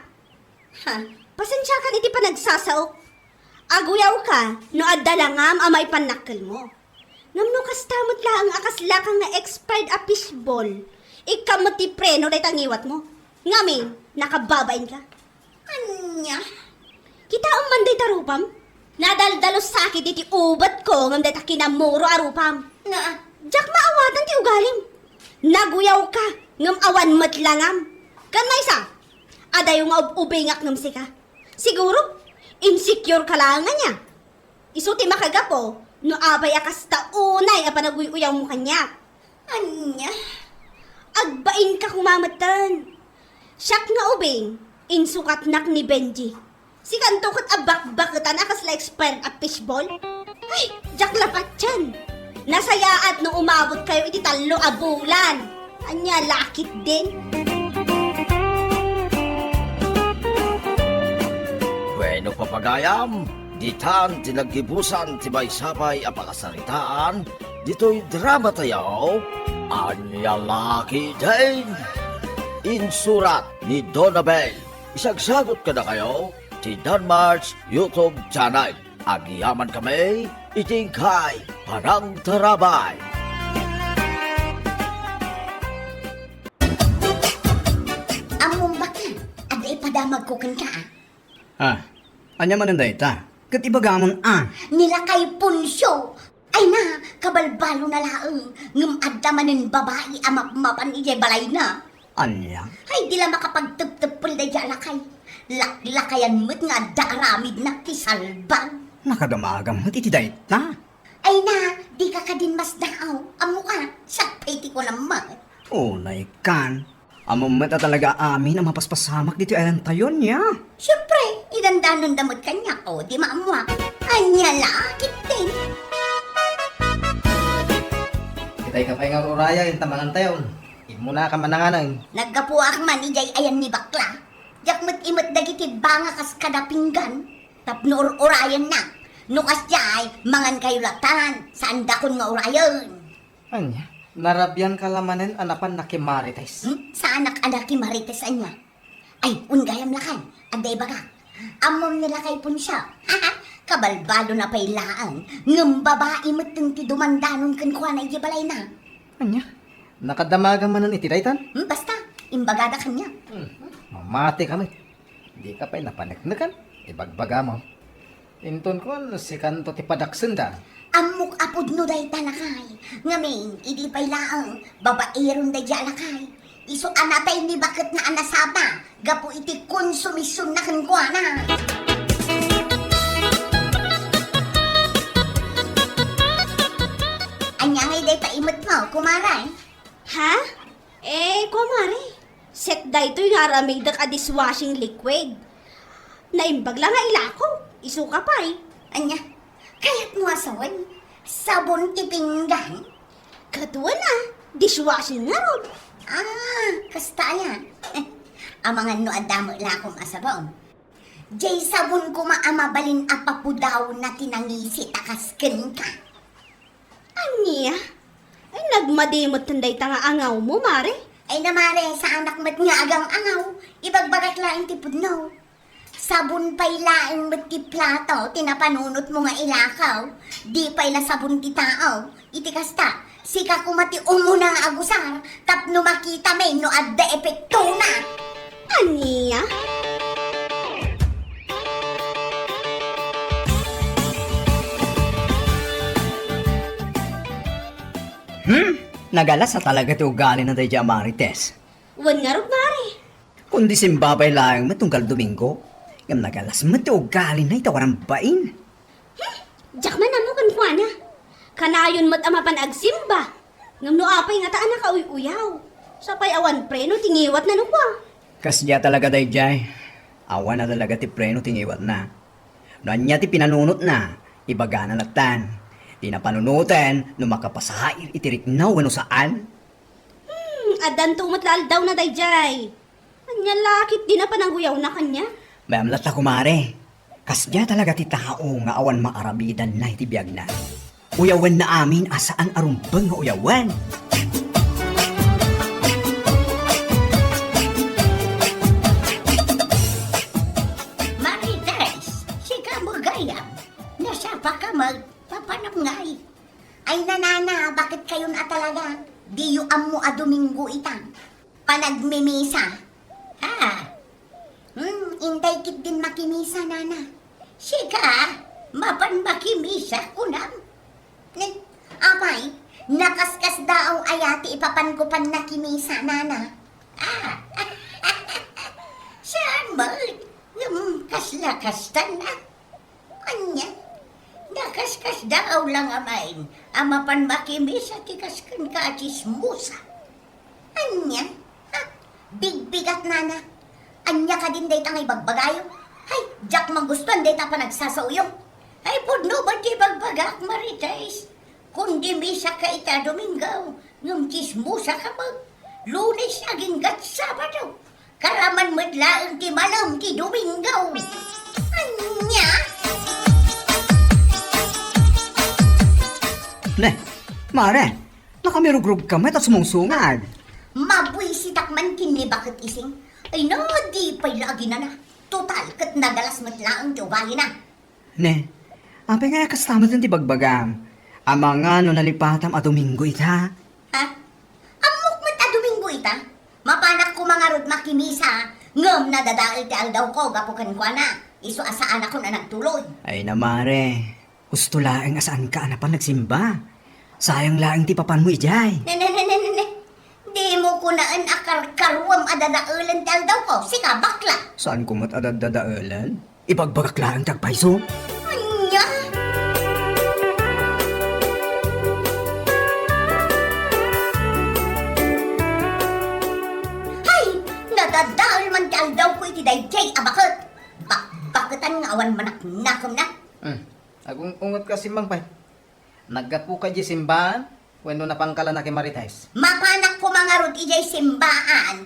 Ha? Pasensiakan iti panagsasaok. Aguyawka no adda langam a maipannakkelmo. Ngem no kasta met laeng a kaslaka nga expired a fishball, ikka met ti preno dayta ngiwatmo. Ngamin, nakababainka. Ania? Kitaem man dayta rupam? Nadaldalos sakit iti ubetko ngem dayta kinamuro a rupam. Na, diak maawatan ti ugalim. Naguyawka ngem awan met langam. Ken maysa, adayo nga ub-ubingak ngem sika. Siguro, insecure ka laeng ania? Isu ti makagapu no apay a kasta unay a panaguy-uyawmo kaniak. Ania? Agbainka koma metten. Siak nga ubing, insukatnak ni Benji. Sikanto ket a bakbaketan a kasla expired a fishball? Ay, diak la patien. Nasayaat no umabotkayo iti tallo a bulan. Ania la ketdin? Bueno, papagayam, ditan ti naggibusan ti maysa pay a pakasaritaan ditoy dramatayo, Ania la ketdin? Insurat ni Donabel. Isagsagot kadakayo ti Danmar's YouTube channel. Agyamankami iti inkay panangtarabay. Ammom, bakla, adda ipadamagko kenka, a? Ah, ania manen dayta? Ket ibagamon a? Ni lakay Poncio. Ay na, kabalbalona laeng, ngem adda manen babai a mapmapan idiay balayna. Ania? Ay, di la makapagtepteppel daydiay a lakay. Laklakayan met nga adda aramidna ti salbag. Nakadamagam met iti dayta. Ay na, dika kadin masdaaw. Ammoka, siak pay ti kunam met. Unay kan. Ammom met a talaga amin a mapaspasamak ditoy ayantayon, ya. Siempre, idandanonda met kaniak, o, di maammoak. Ania la ketdin? Itay ka pay nga urayan ta mangantayon. Immunaka man nanganan. Naggapuak man idiay ayan ni bakla. Diak met imet dagiti banga kas kada pinggan. Tapno ur-urayennak. No kasdiay, mangankayo latan. Saandakon nga urayen. Ania? Narabianka la manen a napan nakimarites? Hmm? Saanak a nakimarites ania? Ay, un gayam lakay, adda ibagak. Ammom ni lakay Poncio. Kabalbalona pay laeng, ngem babai metten ti dumandanon kenkuana idiay balayna. Ania? Nakadamagam manen iti daytan? Hmm, basta, imbagada kaniak. Hmm, mamati kami. Dika pay napaneknekan, ibagbagamo. Inton kuan, sikanto ti padaksenda. Ammok a pudno dayta lakay. Ngamin, idi pay laeng, babairon daydiay a lakay. Isu a natay ni baketna a nasapa, gapu iti konsumisyonna kenkuana. Ania ngay dayta imetmo, kumare? Ha? Eh, kumare, set daytoy nga aramidek a dishwashing liquid. Naimbag la nga ilako, isuka pay. Ania? Kayatmo a sawen? Sabon ti pinggan? Ket wen a, dishwashing ngarud. Ah, kasta aya. Amangan no adda met lakom a sabon. Jay sabon koma a mabalin a papudawna ti nangisit a kas kenka. Ania? Ay, nagmadi met dayta nga angawmo, mare? Ay na, mare, saanak met nga agang-angaw. Ibagbagak laeng ti pudno. Sabon pay laeng met ti plato ti napanunotmo nga ilakaw. Di pay la sabon ti tao. Iti kasta, sika koma ti umuna nga agusar tapno makitami no adda epektona. Ania? Hmm? Nagalas a talaga ti ugalina daydiay a Marites. Wen ngarud, mare. Kundi simba pay laeng met tunggal Domingo, ngem nagalas met ti ugalina ita awan bain. Hmm, diak man ammo kenkuana. Kanayon met a mapan agsimba. Ngem no apay ngata a nakauy-uyaw? Sapay awan preno ti ngiwatna no kua. Kasdiay talaga daydiay. Awan a talaga ti preno ti ngiwatna. No ania ti pinanunotna, Ibagana lattan, dina panunoten no makapasair iti rikna wenno saan. Hmm, addanto met la aldawna daydiay. Ania la ket dina panaguyawna kaniak? Mayam latta, kumare. Kasdiay talaga ti tao nga awan maarabidanna iti biagna. Uyawenna amin a saan a rumbeng nga uyawen. Marites, sika met gayam. Nasapaka met, papanam ngay? Ay, nanana, baket kayon a talaga? Diyo ammo a Domingo ita? Panagmimisa? Ha? Hmm, intay ketdin makimisa, nana. Sika, mapan makimisa, kunam? Ne, apay, nakaskasdaaw aya ti ipapanko pannakimisa, nana? Ah, saan met? Ngem kasla kastan, ah. Ania? Nakaskasdaaw la ngamin a mapan makimisa ti kas kenka a tsismosa. Ania? Ha? Bigbigat, nana. Ania kadin dayta nga ibagbagayo? Hay, diak magustuan dayta panagsasaoyo. Hay, pudno met ti ibagbagak, Marites. Kundi misaka ita Domingo, ngem tsismosaka met. Lunes agingga Sabado. Karaman met laeng ti malem ti Domingo. Ania? Ne, mare, nakamirugrog ka met a sumungsungad. Mabuisitak man ken ni Baket Ising. Ay na, di pay la aginana. Total, ket nagalas met laeng ti ugalina. Ne, apay nga kasta met ti bagbagam? Amangan no nalipatam a Domingo ita? Ha? Ammok met a Domingo ita? Mapanak koma ngarud makimisa, ngem nadadael ti aldawko gapu kenkuana. Isu a saanakon a nagtuloy. Ay na, mare, husto laeng a saanka a napan nagsimba. Sayang laeng ti papanmo idiay. Ne, ne, ne, ne, ne, ne. Dimo kunaen a karkaruam a dadaelen ti aldawko. Sika, bakla. Saanko met a daddadaelen? Ibagbagak laeng ti agpayso. Ania? Hay! Nadadael man ti aldawko iti daydiay a baket. Bakbaketan nga awan manaknakemna. Hmm. Agung-unget ka, simmang pay. Naggapuka idiay simbaan wenno napanka la na ken Marites? Mapanak koma ngarud idiay simbaan,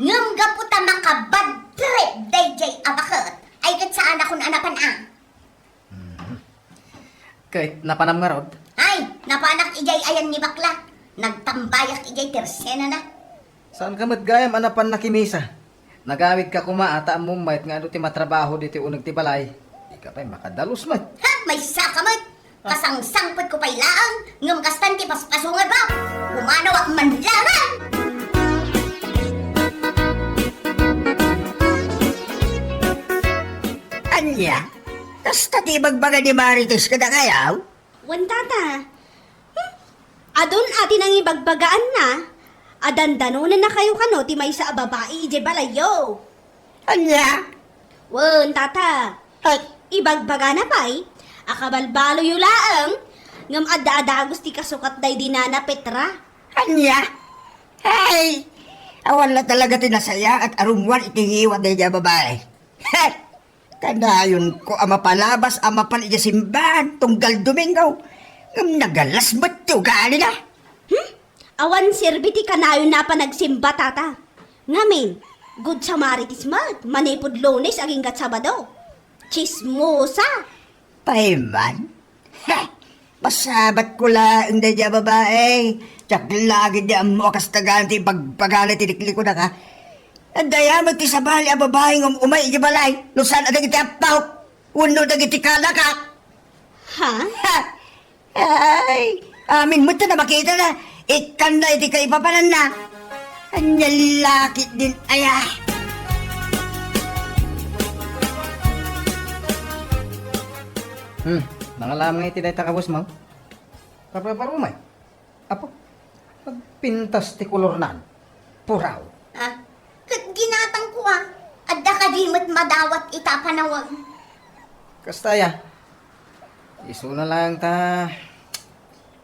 ngem gapu ta makabadtrip daydiay a baket, ay ket saanakon a napan a. Mhm. Ket napanam ngarud? Ay, napanak idiay ayan ni bakla. Nagtambayak idiay tersenana. Saanka met gayam a napan nakimisa? Nagawidka koma a ta ammom met nga adu ti matrabaho ditoy uneg ti balay. Dika pay makadalus met. Ha? Maysaka met! Kasangsangpetko pay laeng, ngem kastan ti paspasungad ba? Pumanawak man laeng! Ania? Kasta ti ibagbaga ni Marites kadakayo? Wen, tata. Hmm? Adun a ti nangibagbagaanna a dandanonannakayo kano ti maysa a babai idiay balayyo. Ania? Wen, tata. Ay. Ibagbagana pay a kabalbaloyo laeng ngem adda a dagus ti kasukat daydi Nana Petra. Ania? Ay! Awan la talaga ti nasayaat a rummuar iti ngiwat daydi a babai. Kanayonko a mapalabas a mapan idiay simbaan tunggal Domingo, ngem nagalas met ti ugalina. Hmm? Awan serbi ti kanayonna a panagsimba, tata. Ngamin, good Samarites met, manipud Lunes agingga Sabado. Tsismosa! Pay man. Ha! Masabatko laeng daydi a babai. Diak la ketdi ammo a kasta gayam ti ibagbagana iti liklikuna ka. Adda met ti sabali a babai nga um-umay idiay balay, no saan a dagiti appaw wenno dagiti kalaka. Ha? Ha! Ay, amin met ti makitana. Ikkanna iti kaipapananna. Ania la ketdin aya? Hmm, nangalam nga iti dayta kabusmo. Papaparumay. Apo, nagpintas ti kolornan. Puraw. Ah, ket ginatangko a. Adda kadi met madawat ita a panawen? Kasta aya. Isuna laeng ta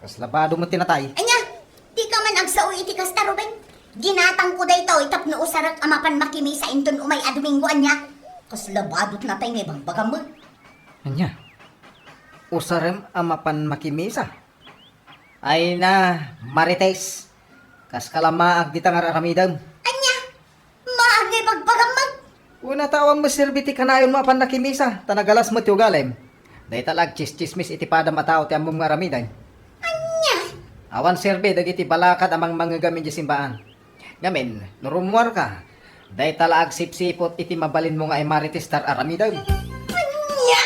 kasla bado met ti natay. Ania? Dika man agsao iti kasta, Ruben. Ginatangko daytoy tapno usarek a mapan makimisa inton umay a Domingo, ania? Kasla bado ti natay nga ibagbagam met. Ania? Usarem a mapan makimisa. Ay na, Marites. Kas kalamaag dita nga ar-aramidem. Ania? Maag nga ibagbagam met? Una ta awan met serbi ti kanayonmo a pannakimisa, ta nagalas met ti ugalim. Dayta la agtsistsismis iti padam a tao ti ammom nga aramiden. Ania? Awan serbi dagiti balakad a mangmangngegam idiay simbaan. Ngamin, no rummuarka, dayta la agsipsiput iti mabalinmo nga imarites ta ar-aramidem. Ania?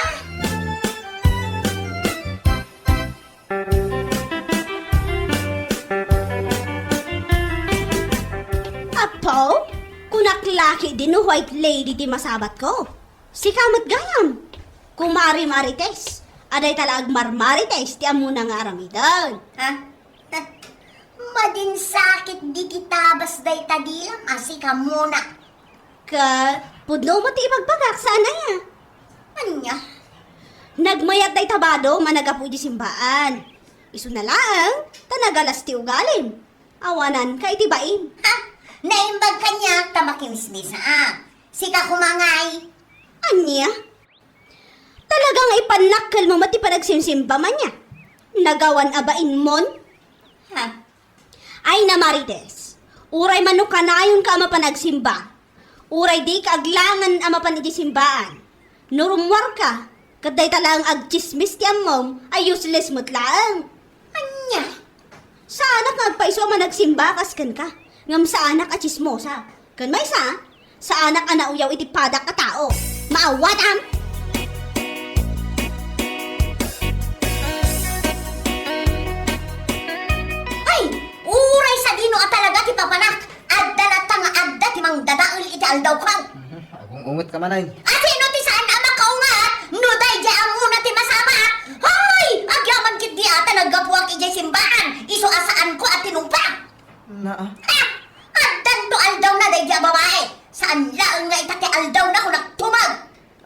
Apo, kunak la ketdi no white lady ti masabatko. Sika met gayam. Kumari Marites, a dayta la agmarmarites ti ammona nga aramiden. Ha? Madinsakit diti tabas dayta dilam a sika muna. Ket pudno met ti ibagbagak, saan aya? Ania? Nagmayat dayta badom a naggapu idiay simbaan. Isuna laeng ta nagalas ti ugalim. Awananka iti baim. Ha? Naimbag kaniak ta makimismisaak. Sika koma ngay. Ania? Talaga nga ipannakkelmo met ti panagsimsimbam ania? Nagawan a bainmon? Ha? Ay na, Marites, uray man no kanayonka a mapan agsimba, uray dika aglangen a mapan idiay simbaan, no rummuarka, ket dayta laeng agtsismis ti ammom a useless met laeng. Ania? Saanak nga agpayso a managsimba kas kenka, ngem saanak a tsismosa. Ken maysa, saanak a nauyaw iti padak a tao. Maawatam! Ay, uray sadino a talaga ti papanak, adda latta nga adda ti mangdadael iti aldawko. Mhm. Agung-ungetka manen. A sino ti saan a makaunget no daydiay ammona ti masabat? Hoy! Agyaman ketdi a ta naggapuak idiay simbaan, isu a saanko a tinungpa. Naa. Ha! Addanto aldawna daydiay a babai. Saan laeng nga ita ti aldawna, kunak, tumag.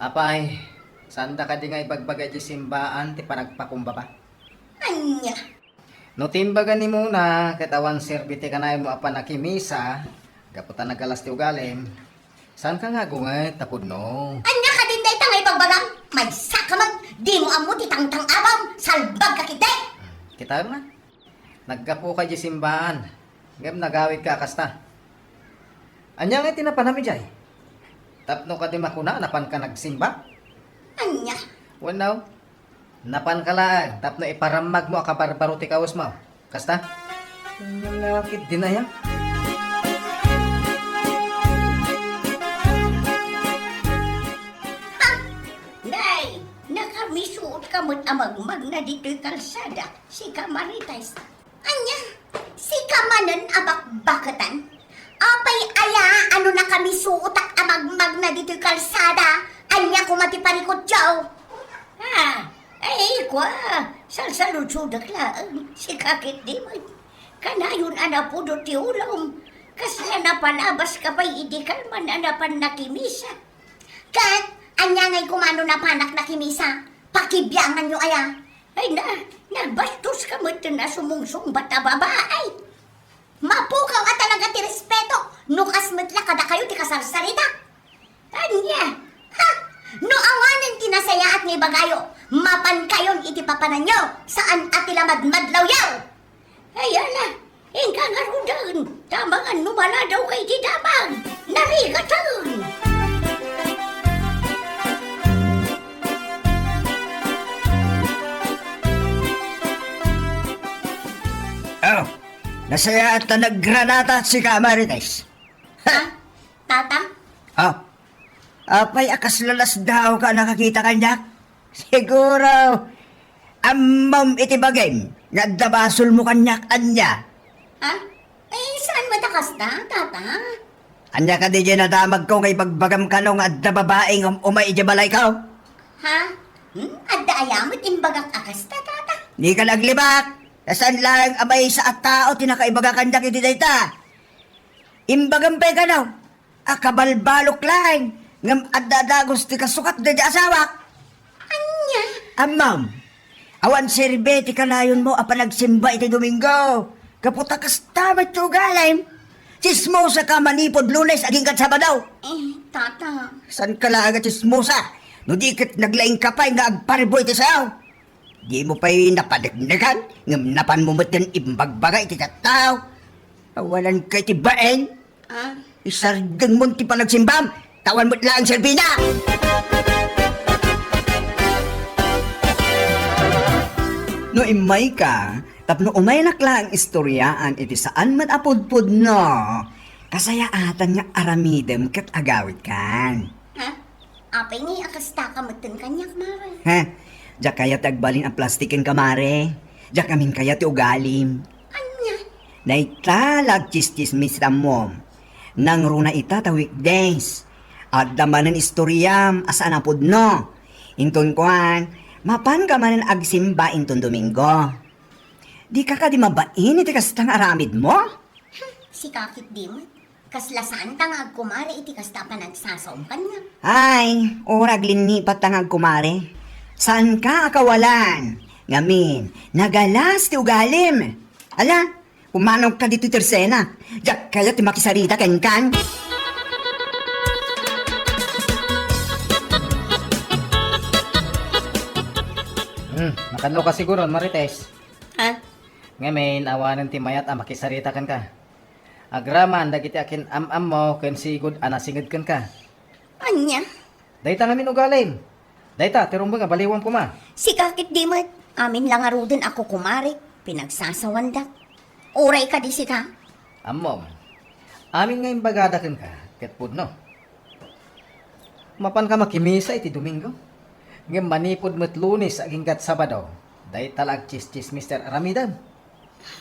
Apay, saanda kadi nga ibagbaga idiay simbaan ti panagpakumbaba? Ania? No ti imbaga ni Mona ket awan serbi ti kanayonmo a pannakimisa, gapu ta nagalas ti ugalim, saanka nga agunget ta pudno. Ania kadin dayta nga ibagbagam? Maysaka met, dimo ammo ti tangtang-abam, salbagka ketdi. Hmm, kitaem man. Naggapuka idiay simbaan, ngem nagawidka a kasta. Ania ngay ti napanam idiay? Tapno kadi makuna, napanka nagsimba? Ania? Wenno, napanka laeng tapno iparammagmo a kabarbaro ti kawesmo. Kasta? Lalaki din aya? Ha! Nay, nakamisuotka met a magmagna ditoy kalsada, sika Marites. Ania? Sika manen a bakbaketan? Apay aya a no nakamisuotak a magmagna ditoy kalsada, ania koma ti parikutyo? Ah, ay, kua, salsaludsodak laeng, sika ketdi met. Kanayon a napudot ti ulom, kasla napalabaska pay idi kalman a napan nakimisa. Ket, ania ngay koma no napanak nakimisa? Pakibianganyo aya? Ay na, nagbastoska metten a sumungsungbat a babai. Mapukaw a talaga ti respeto no kas met la kadakayo ti kasarsarita. Ania? Ha? No awanen ti nasayaat nga ibagayo, mapankayon iti papananyo, saan a ti la madmadlawyo. Ay, ala, inka ngaruden, ta amangan no maladawka iti damag. Narigaten! Oh, nasayaat ta naggranata, sika Marites. Ha? Tata? Oh, apay a kasla lasdawka a nakakita kaniak? Siguro, ammom iti bagim nga adda basolmo kaniak, ania? Ha? Eh, saan met a kasta, tata? Ania kadi diay nadamagko nga ibagbagam kano nga adda babai nga um-umay idiay balayko? Ha? Hmm? Adda aya met imbagak a kasta, tata? Dika aglibak! Ta saan laeng a maysa a tao ti nakaibaga kaniak iti dayta. Imbagam pay kano, a kabalbalok laeng, ngem adda dagus ti kasukat daydi asawak. Ania? Ammom, awan serbi ti kanayonmo a panagsimba iti Domingo, gapu ta kasta met ti ugalim. Tsismosaka manipud Lunes agingga Sabado. Eh, tata. Saanka laeng a tsismosa, no di ket naglaingka pay nga agparibu iti sayaw. Dimo pay napadeknegan, ngem napanmo metten imbagbaga iti tattao. Awanan ka iti bain. Ah. Isardengmo ti panagsimbam, ta awan met laeng serbina. No immayka, tapno umaynak laeng istoriaan iti saan met a pudpudno, kasayaatan nga aramidem ket agawidkan. Ha? Apay nga a kasta ka metten kaniak, Mare? Ha? Diak kayat ti agbalin a plastik kenka, Mare. Diak amin kayat ti ugalim. Ania? Dayta la agtsistsismis ti ammom. Nangruna ita ta weekdays. Adda manen istoriam a saan a pudno. Inton kuan, mapanka manen agsimba inton Domingo. Dika kadi mabain iti kasta nga aramidmo? Hmm, sika ketdi met. Kasla saanta nga agkumare iti kasta a panagsasaom kaniak. Ay, uray aglinnipatta nga agkumare. Saanka a kawalan. Ngamin, nagalas ti ugalim. Ala, kumanokka ditoy tersena. Diak kayat ti makisarita kenkan. Hmm, nakanloka siguro, Marites. Ha? Ngamin, awanen ti mayat a makisarita kenka. Agraman dagiti akin-am-ammo ken sigud a nasinged kenka. Ania? Dayta ngamin ugalim. Dayta ti rumbeng a baliwam koma. Sika ketdi met. Amin la ngaruden a kukumarik, pinagsasawandak. Uray kadi sika? Ammom. Amin nga imbagada kenka, ket pudno. Mapanka makimisa iti Domingo. Ngem manipud met Lunes aginggat Sabado, dayta la agtsistsismis ti aramidem.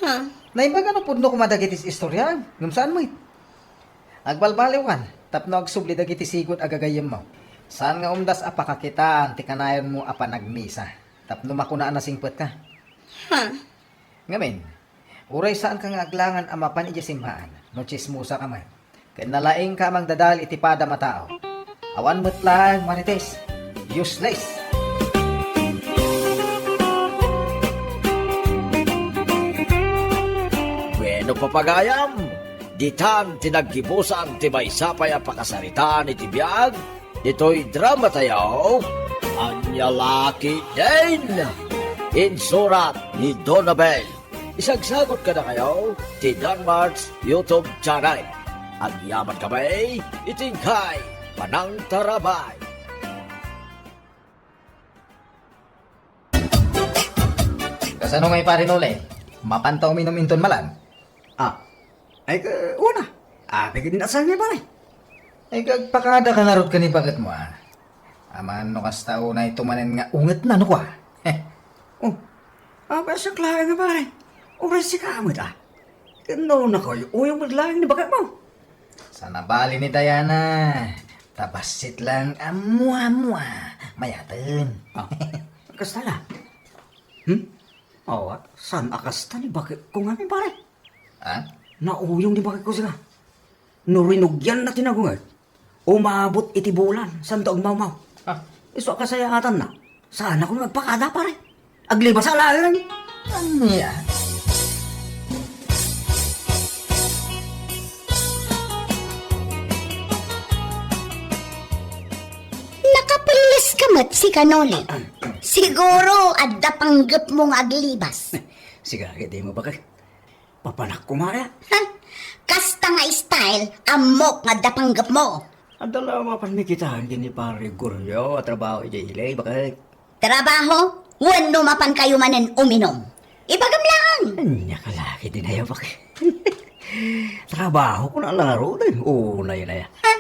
Ha? Naimbag a no pudno koma dagiti istoriam, ngem saan met. Agbalbaliwkan tapno agsubli dagiti sigud a gagayyemmo. Saan nga umdas a pakakitaan ti kanayonmo a panagmisa tapno makuna a nasingpetka. Ha? Ngamin, uray saanka nga aglangan a mapan idiay simbahan no tsismosaka met. Ken nalaingka a mangdadal iti padam a tao. Awan met laeng Marites. Useless. Bueno, papagayam, ditan ti naggibusan ti maysa pay a pakasaritaan iti biag ditoy drama tayo, Ania La Ketdin, insurat ni Donabel. Isagsagut kadakayo ti Danmart's YouTube channel. Agyaman kami iti inkay panangtarabay. Kasano ngay, Pare Noli? Mapanta uminum inton malam? Ah, ay, ka, una. Apay ka din asal niya, pare? Ay, agpakada ka ngarud ken ni baketmo, ah. Aman no kasta unay to manen nga unget na, no, kwa? Oh, apay, siak laeng nga, pare. Uray sika met, ah. Ken no, nakoy, uyong met laeng ni baketmo. Sa nabali ni Diana, ta bassit lang a mua-mua, mayaten. Ah, kasta la. Hmm? Awa, saan a kasta ni baketko ngamin, pare? Ha? Nauyong ni baketko sika. No rinugianna ti nagunget, umabot iti bulan, saanto agmawmaw. Ah. Isu a kasayaatanna, saanakon nga agpakada, pare. Aglibasa laeng. Ania? Nakapelles ka met, sika Noli. Siguro, adda panggepmo nga aglibas. Sika, ket dimo bakay. Papanak koma, eh. Ha? Kasta nga style, ammok nga adda panggepmo. Adda la mapan mi kitaen ken ni Pare Gregorio a trabaho idiay ili, bakay. Trabaho? Wenno mapankayo manen uminum? Ibagam laeng. Ania ka laki din aya, bakay. Trabaho ko na lang ngarud, eh. Unay na ya. Ha?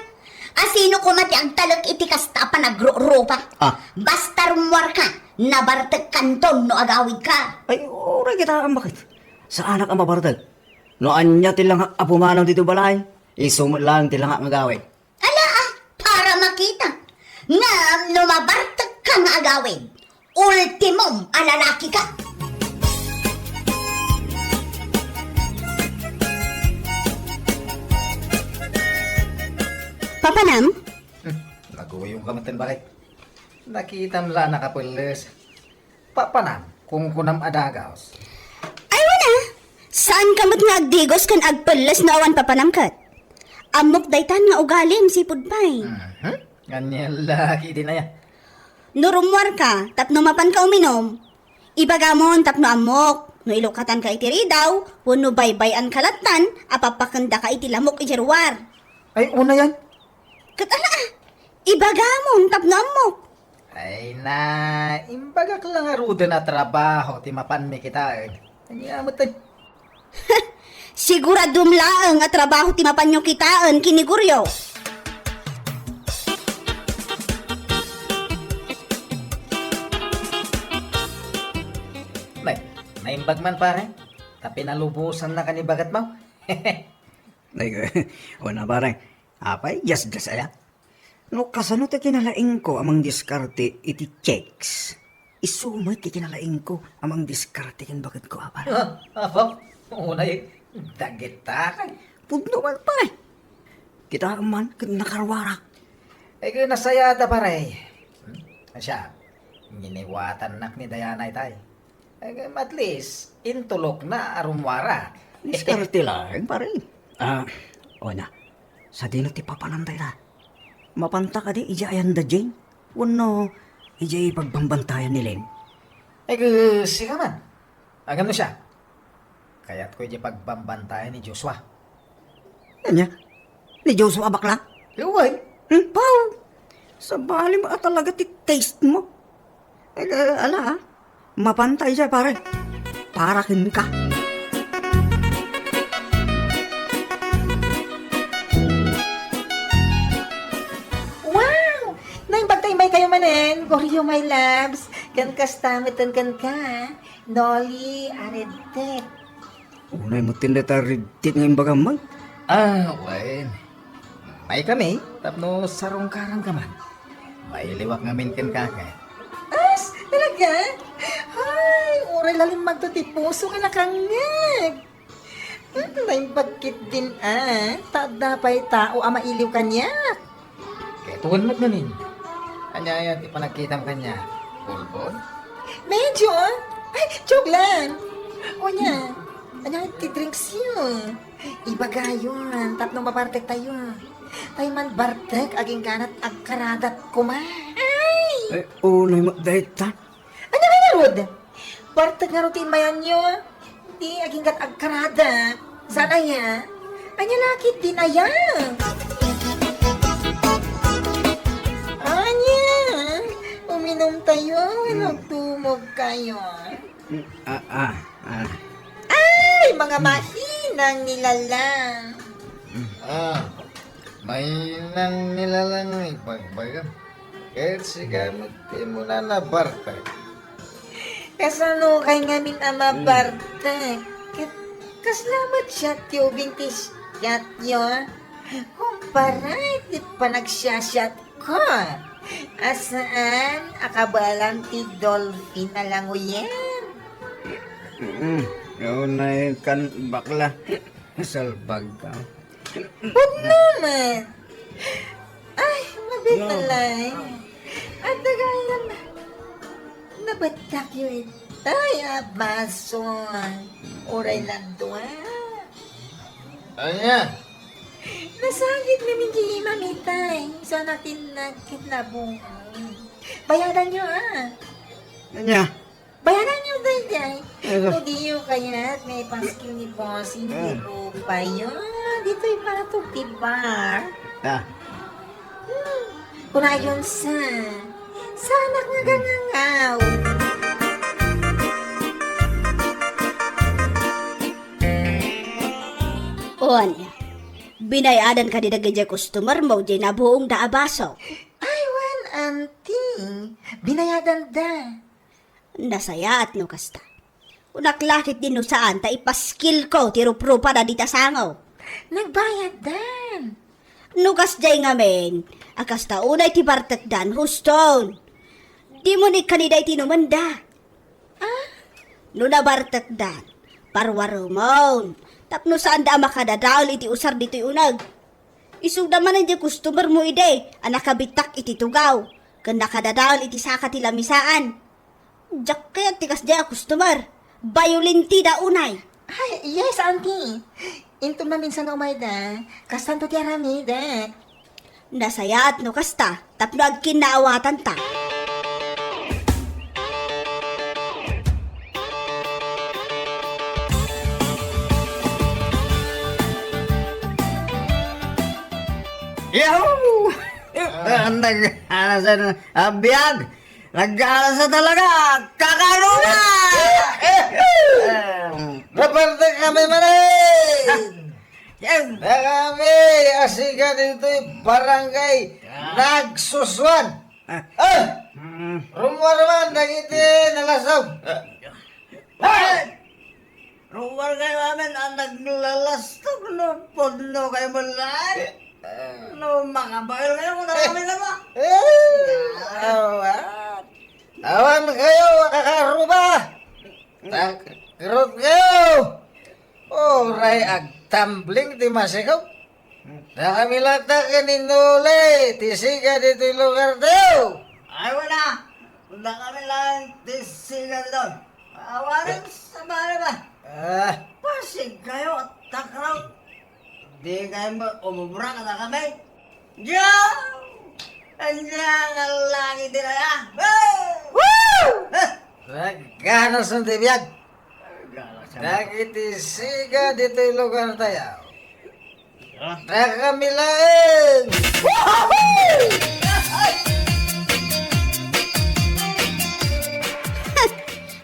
Asino koma ti agtalek iti kasta a panagrurupa? Ah. Basta rummuarka, nabartekkanton no agawidka. Ay, uray kitaem, bakay. Saanak a mabartek. No ania ti langak a pumanaw ditoy balay, isu met laeng ti langak nga agawid. Ala, ah, para makita. Ngem no mabartekka nga agawid, ultimum a lalaki ka. Papanam? Hmm, naguyong ka met, bakit? Nakitam la nakapelles. Papanam, kunkunam a dagaos. Ay, wen a! Saanka met nga agdigos ken agpelles no awan papanam ket? Ammok daytan nga ugalim, sipud pay. Mhm. Ania la ketdin aya? No rummuarka, tapno mapanka uminum, Ibagamon tapno ammok, no ilukatanka iti ridaw, wenno baybay-anka lattan a pappakendaka iti lamok idiay ruar. Ay, una yan. Ket ala, ibagamon tapno ammok. Ay na, imbagak la ngaruden a trabaho ti mapanmi kitaen. Ania met, ay? Siguradom laeng a trabaho ti mapanyo kitaen ken ni Goryo. Nay, naimbag man, pare. Ta pinalubosannak ni bagatmo. Nay, una, pare. Apay, jasjas aya? No kasano ti kinalaingko a mangdiskarte iti chicks, isu met ti kinalaingko a mangdiskarte ken baketko, a pare. Ah, apo, unay, dagita kay. Pudno man, pare. Kitaem man ket nakaruarak. Ay, ket nasayaat a, pare. Hmm? Siya, giniwatannak ni Diana itay. Ay, at least, intulokna a rumuara. Diskarte laeng, pare. Ah, o na. Sadino ti papanan dayta? Mapanta kadi idiay ayanda Jane? Wenno idiay pagbambantayan ni Len? Ay, sika man. Agam no siya. Kayatko idiay pagbambantayan ni Joshua. Ania? Ni Joshua a bakla? Wen. Hmm, pau! Sabali mo a talaga ti taste mo. Eh, ala, ah. Mapanta idiay, pare. Para kenka. Wow! Naimbag ta immaykayo manen, Goryo, my loves. Ken kasta met kenka, Noli, a red tape. Unay met ti dayta red tape nga imbagam, man. Ah, wen. Immaykami tapno sarungkaranka man. Mailiwak ngamin kenka. As, talaga? Ay, uray la limmagto ti puso nga nakangngeg. Hmm, naimbag ketdin, ah, ta adda pay tao a mailiw kaniak. Ket wen met ngamin. Ania aya ti panagkitam kaniak? Bulbul? Medyo. Ay, joke lang. O ania, ania ti drinksyo? Ibagayon, tapno mabartektayo. Tay man bartek, agingganat agkaradat koma. Ay! Ay, unay met dayta. Ania kaya, Rod? Bartek ngarud ti immayanyo. Di aginggat agkarada. Saan aya? Ania la ketdin aya? Ania? Uminumtayo, wenno agtumogkayo? Ah, ah, ah. Ay, mga mahinang nilalang. Ah, mahinang nilalang nga ibagbagam. Ket sika met ti umuna a bartek. Kasano kay ngamin a mabartek? Ket kasla met siat ti ubing ti siatyo, kumpara iti panagsiasiatko a saan a kabaelan ti dolphin a languyen? Mm, unay kan bakla. Salbag ka. Pudno met. Ay, mabiit. No. Lay. Adda gayam. Nabattakyo itay a baso. Uray la dua. Ania? Nasagid ngamin ti imam itay. Saan a tinnag ket nabungol. Bayadanyo, ah. Ania? Bayadanyo daydiay. Ano? No diyo kayat nga ipaskil ni bossing ti rupayo, ditoy batok ti bar. Ah. Hmm. Kunayon sa, saanak nga gangangaw. O ania, binay-adan kadi dagiti customer mo, diay nabuongda a baso? Ay, wen, auntie. Binayadanda. Nasayaat no kasta. Kunak la ketdi no saan ta ipaskilko ti ruprupada dita sango. Nagbayaddan. No kasdiay ngamin, a kasta unay ti bartekdan, huston. Dimon ikkanida iti inumenda. Ah? No nabartekdan, parwarumon. Tapno saanda a makadadael iti usar ditoy uneg. Isugda manen diay customer mo idi a nakabittak iti tugaw, ken nakadadael iti saka ti lamisaan. Diak kayat ti kasdiay a customer. Bayolentida unay. Ay, yes, auntie. Inton maminsan nga umayda, kastanto ti aramidek. Nasayaat no kasta, tapno agkinnaawatanta. Yahoo! Ah. Nag-alasa na, ah, biag. Nag-alasa talaga. Kakaruna! Naparte kami man eh! Yan. Nakami, asiga ditoy barangay Ah. Nagsusuan. Ah. Ah! Mm. Rummuar man, dagiti nalasaw. Ah! Rummuar kayo amin, ang naglalastog, no? Pudno kayo man lang. No, makabail kayo kung ano kami na ba? Eh, awan. Awan kayo, makakaruba. Takrot kayo. Uray agtambling ti masikaw. Nakami latta ken ni Noli, ti siga ditoy lugar tayo. Ay, wala. Nakami lang ti siga ditoy. Awanan sa bala ba? Ah. Pasig kayo, takraw. Di kayo mo umubra ka na kami. Diyo! Anya nga langit din aya. Woo! Nagganas ng tibiyag. Dagiti siga ditoy lugar tayo. Nakamilaeng!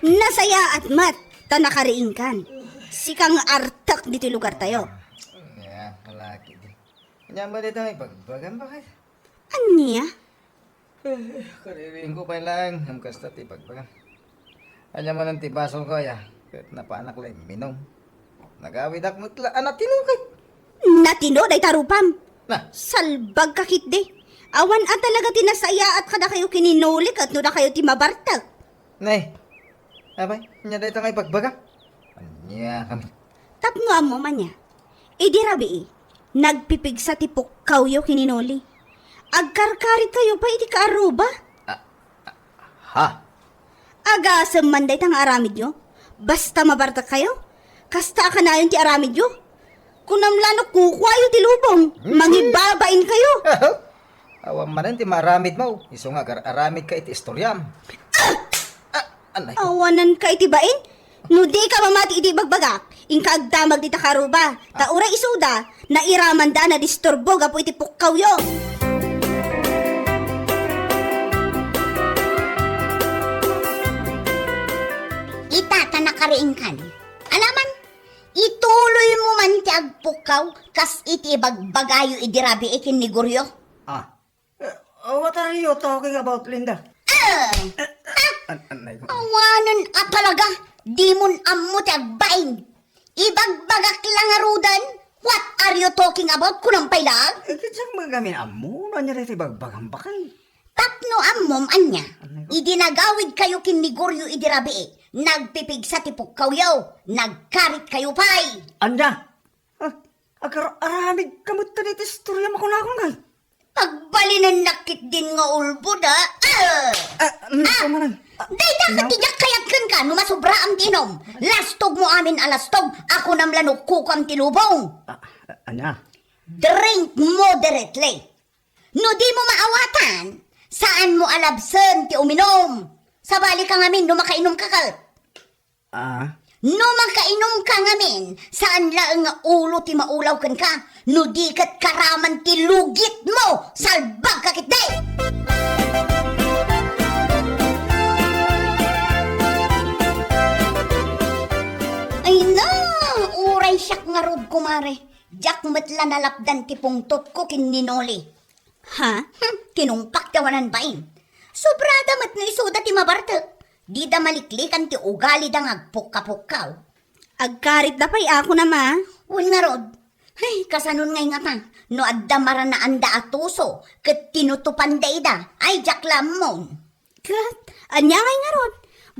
Nasayaat met, ta nakariingkan. Sika nga artek ditoy lugar tayo. Ya, kalaki di. Anya ba dito nga ibagbagam ba kayo? Ania? Eh, kaririing ko pay laeng, ngem kasta ti ibagbagam. Anya manen ti basol ko, aya, ket napanak la imminum. Nagawidak met la a natino kay. Natino dayta rupam? Na. Salbag ka ketdi. Awan a talaga ti nasayaat kadakayo ken ni Noli ket no dakayo ti mabartek. Nay, apay, ania dayta nga ibagbaga? Ania kami? Tapno ammom ania, idi rabii, nagpipigsa ti pukkawyo ken ni Noli. Agkarkarit kayo pay iti kaaruba. Ah, ah, ha? Agasem man dayta nga aramidyo. Basta mabartek kayo, kasta a kanayon ti aramidyo. Kunam la no kukuayo ti lubong, mangibabain kayo. Awan manen ti maaramid mo, isu nga agar-aramid ka iti istoriam. Ah! Ah, anay ko. Awanan ka iti bain? No di ka mamati iti ibagbagak, inka agdamag dita karuba. Ta uray isuda, nairamanda a nadisturbo gapu iti pukkawyo. Ita ta nakariingkan. Alaman, ituloy mo man ti agpukkaw kas iti ibagbagayo idi rabii ken ni Goryo. Ah, Eh, what are you talking about, Linda? Ah! An-, anay ko. Awanen a talaga, dimon ammo ti agbain. Ibagbagak la ngaruden, what are you talking about? Kunam pay laeng? Eh, kitsa ngamin ammo, no ania ti ibagbagam bakay? Tapno ammom ania, idi nagawid kayo ken ni Goryo idi rabii, nagpipigsa ti pukkawyo, nagkarit kayo pay. Ania? Ah, agar-aramid ka met iti istorya mo kunakon kay. Pagbalinennak ketdin nga ulbod, a. Ah! Ah, ano ka man? Ah, dayta ket ti diak kayat kenka no masubraam ti inom. Lastog mo amin a lastog, a kunam la no kukuam ti lubong. Ah, ah, ania? Drink moderately. No di mo maawatan, saan mo a labsen ti uminom. Sabali ka ngamin no makainom ka ket. Ah? No makainum ka ngamin, saan laeng nga ulo ti maulaw kenka, no di ket karaman ti lugit mo, salbag ka ketdi! Ay na, uray siak ngarud, kumare. Diak met la nalapdan ti pungtotko ken ni Noli. Ha? Hmm, tinungpak ti awanan bain. Sobrada met no isuda ti mabartek. Dida maliklikan ti ugalida nga agpukka-pukkaw. Agkaritda pay a kunam a. Wen ngarud. Ay, kasanon ngay ngata, no adda maranaanda a tuso, ket tinutupanda ida, ay diak la ammon. Ket, ania ngay ngarud?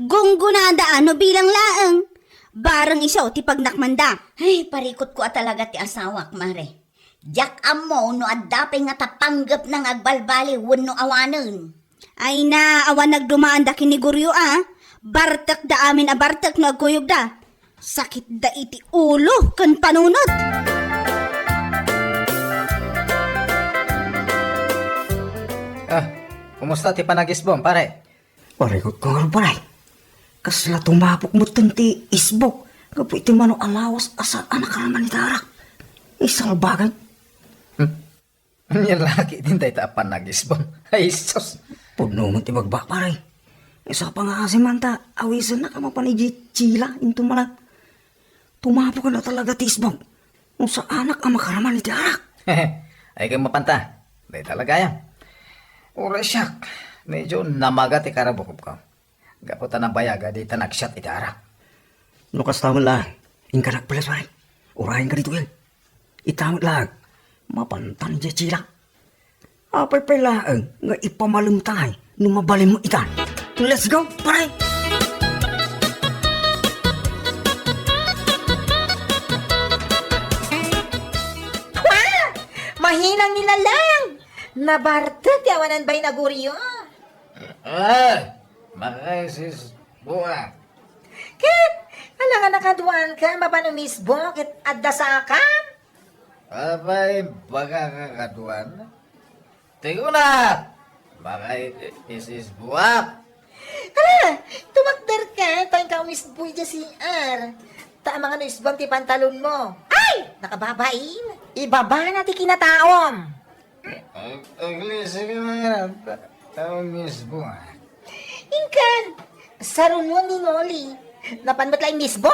Gunggonada a no bilang laeng. Bareng isu ti pagnakmanda. Ay, parikutko a talaga ti asawak, mare. Diak ammo no adda pay ngata panggepna nga agbalbaliw wenno awanen. Ay na, awan nagdumaanda ken ni Goryo a. Bartekda amin a bartek no agkuyogda. Sakitda iti ulo ken panunot. Ah, kumusta ti panagisbom, pare? Parikutko ngarud, pare. Kasla tumapok metten ti isbok gapu iti mano a lawas a saan a karaman iti arak. Isalbagan. Hmm? Ania la ketdin dayta a panagisbong? Ay, sus! Pudno met ti bagbaak, pare. Sapa nga asimanta, awisennak a mapan idiay Chila, inton malam. Tumapuken a talaga ti isbong. No saanak a makaraman iti arak. Ay, ken mapanta. Dayta la gayam. Uray siak, medyo namaga ti karabukobko. Gapu ta nabayaga dayta nagsiat iti arak. No kasta met la, inka nagpulis, pare. Urayenka ditoy. Ita met laeng, mapantan idiay Chila. Apay pay laeng nga ipamalemtay no mabalinmo itan. Let's go, pare! Wa! Mahinang ni Lalang! Nabartek ti awanan bain a Goryo. Ah, makaisis buak. Ket, ala nga nakaduanka, mapan umisbo, ket adda sakam? Apay, bagaka kaduan? Ti kuna, makaisis buak. Hala, tumakderka, ta inka umisbo idiay C R. Ta amangan no isbam ti pantalonmo. Ay! Nakababain. Ibabana ti kinataom. Ag-, aglisi ka na yan. Ta-, tao mismo, ah. Inkan, sarunon ni Noli. Napan met laeng mismo.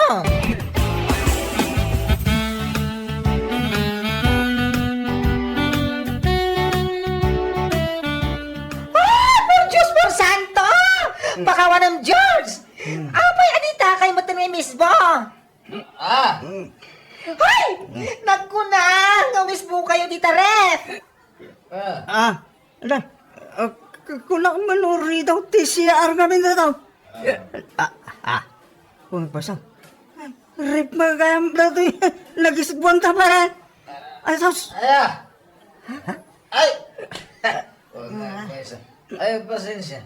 Ah, por Dios, por santo! Hmm. Pakawanem, George! Hmm. Apay, adita kay met nga mismo? Ah! Hmm. Hoy! Hmm. Nagkuna nga mismo kayo dita ref! Ah. Ah, ala, ah, k-, kunak man uri daw ti C R ngamin daw. Ah. Ah, ah. Kung basa. Rip magayam daw ti nagisbuan ta, pare. Ay, sus. Aya. Ha? Ay! Ay, pasensya.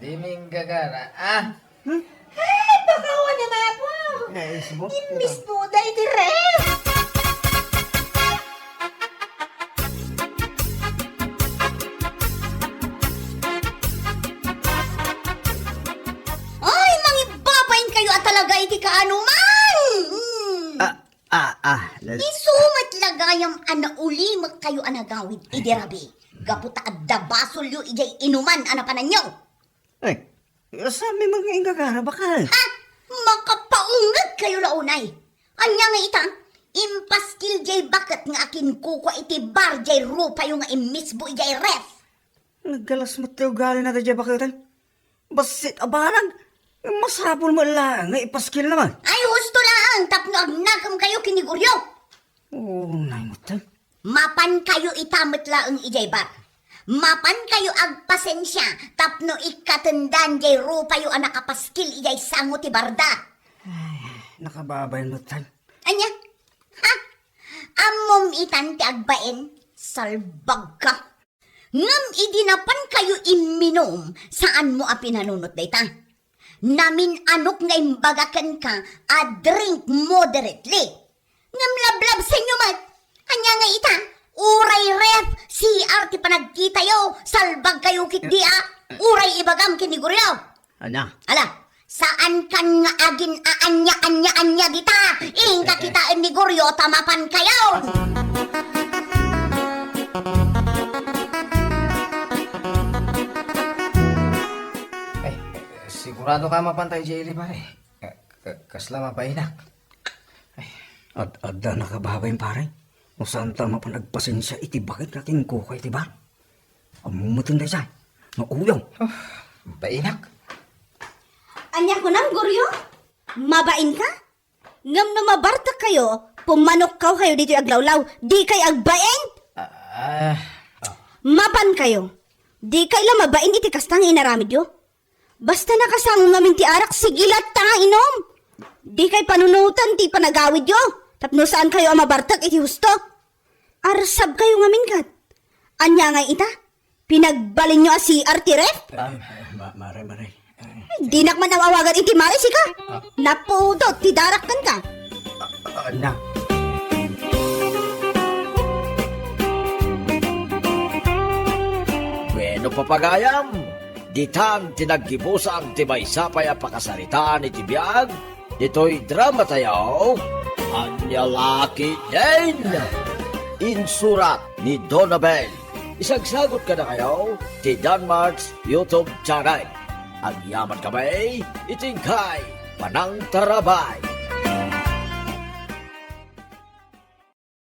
Di mi gagara, ah. Hmm? Ay, pakawan na nga po! Naisbo? Imbis po, dahil dire! Ay, mangibabain kayo at talaga iti kaanuman! Mm. Ah, ah, ah, nas- Isu met la gayam a naulimek kayo a nagawid idi rabii. Gapu ta adda basolyo idiay inuman a napananyo. Ay, saan mi mga ingagara, bakal? Ha? Makapaunget kayo la unay. Ania nga ita, impaskil jay baket nga akinkukua iti bar jay rupayo nga immisbo idiay ref. Naggalas met ti ugali na da jay baketen. Bassit a banag. Masapul met laeng nga ipaskil naman. Ay, husto laeng tapno agnakem kayo ken ni Goryo. Oo, nay met. Mapan kayo ita met laeng idiay bar. Mapan kayo agpasensia tapno ikkatendan jay rupayo a nakapaskil idiay sango ti barda. Ay, nakababain met tay. Ania? Ha? Ammom itan ti agbain? Salbagka. Ngem idi napan kayo imminum, saanmo a pinanunot dayta? Namin-anok nga imbaga kenka a drink moderately. Ngem lablabsenyo met. Ania nga ita? Uray ref, C R ti panagkitayo, salbag kayo ketdi a. Uray ibagam ken ni Goryo. Ania? Ala, saan kan nga agin-aanya-anya-anya dita. Inka kitaen ni Goryo ta mapan kayo. Ay, sigurado ka mapan tayo, Jelly, pare? Ka-, ka-, kasla mabainak. Ay. Ad-, adda nakababain, pare. No saan ta mapan agpasensia iti baket nga kinkukua iti bar. Ammom met dayta. Nauyaw. Oh, bainak. Ania kunam, Goryo? Mabain ka? Ngem no mabartek kayo, pummanokkaw kayo ditoy aglawlaw. Di kay agbain? Ah, ah. Mapan kayo. Di kay la mabain iti kasta nga inaramidyo. Basta nakasango ngamin ti arak, sige latta nga inum. Di kay panunoten ti panagawidyo, tapno saan kayo a mabartek iti husto. Arsab kayo ngamin kat. Ania nga ita? Pinagbalinyo a C R ti ref? Ah, ma-, mare, mare. Ay, dinak man awagan iti mare, sika. Ah. Napudot ti darak kenka. Ah, na. Bueno, papagayam, ditan ti naggibusan ti maysa pay a pakasaritaan iti biag ditoy drama tayo, Ania la ketdin. Insurat ni Donabel Isagsagut kadakayo ti Danmart's YouTube channel. Agyaman kami iti inkay panangtarabay.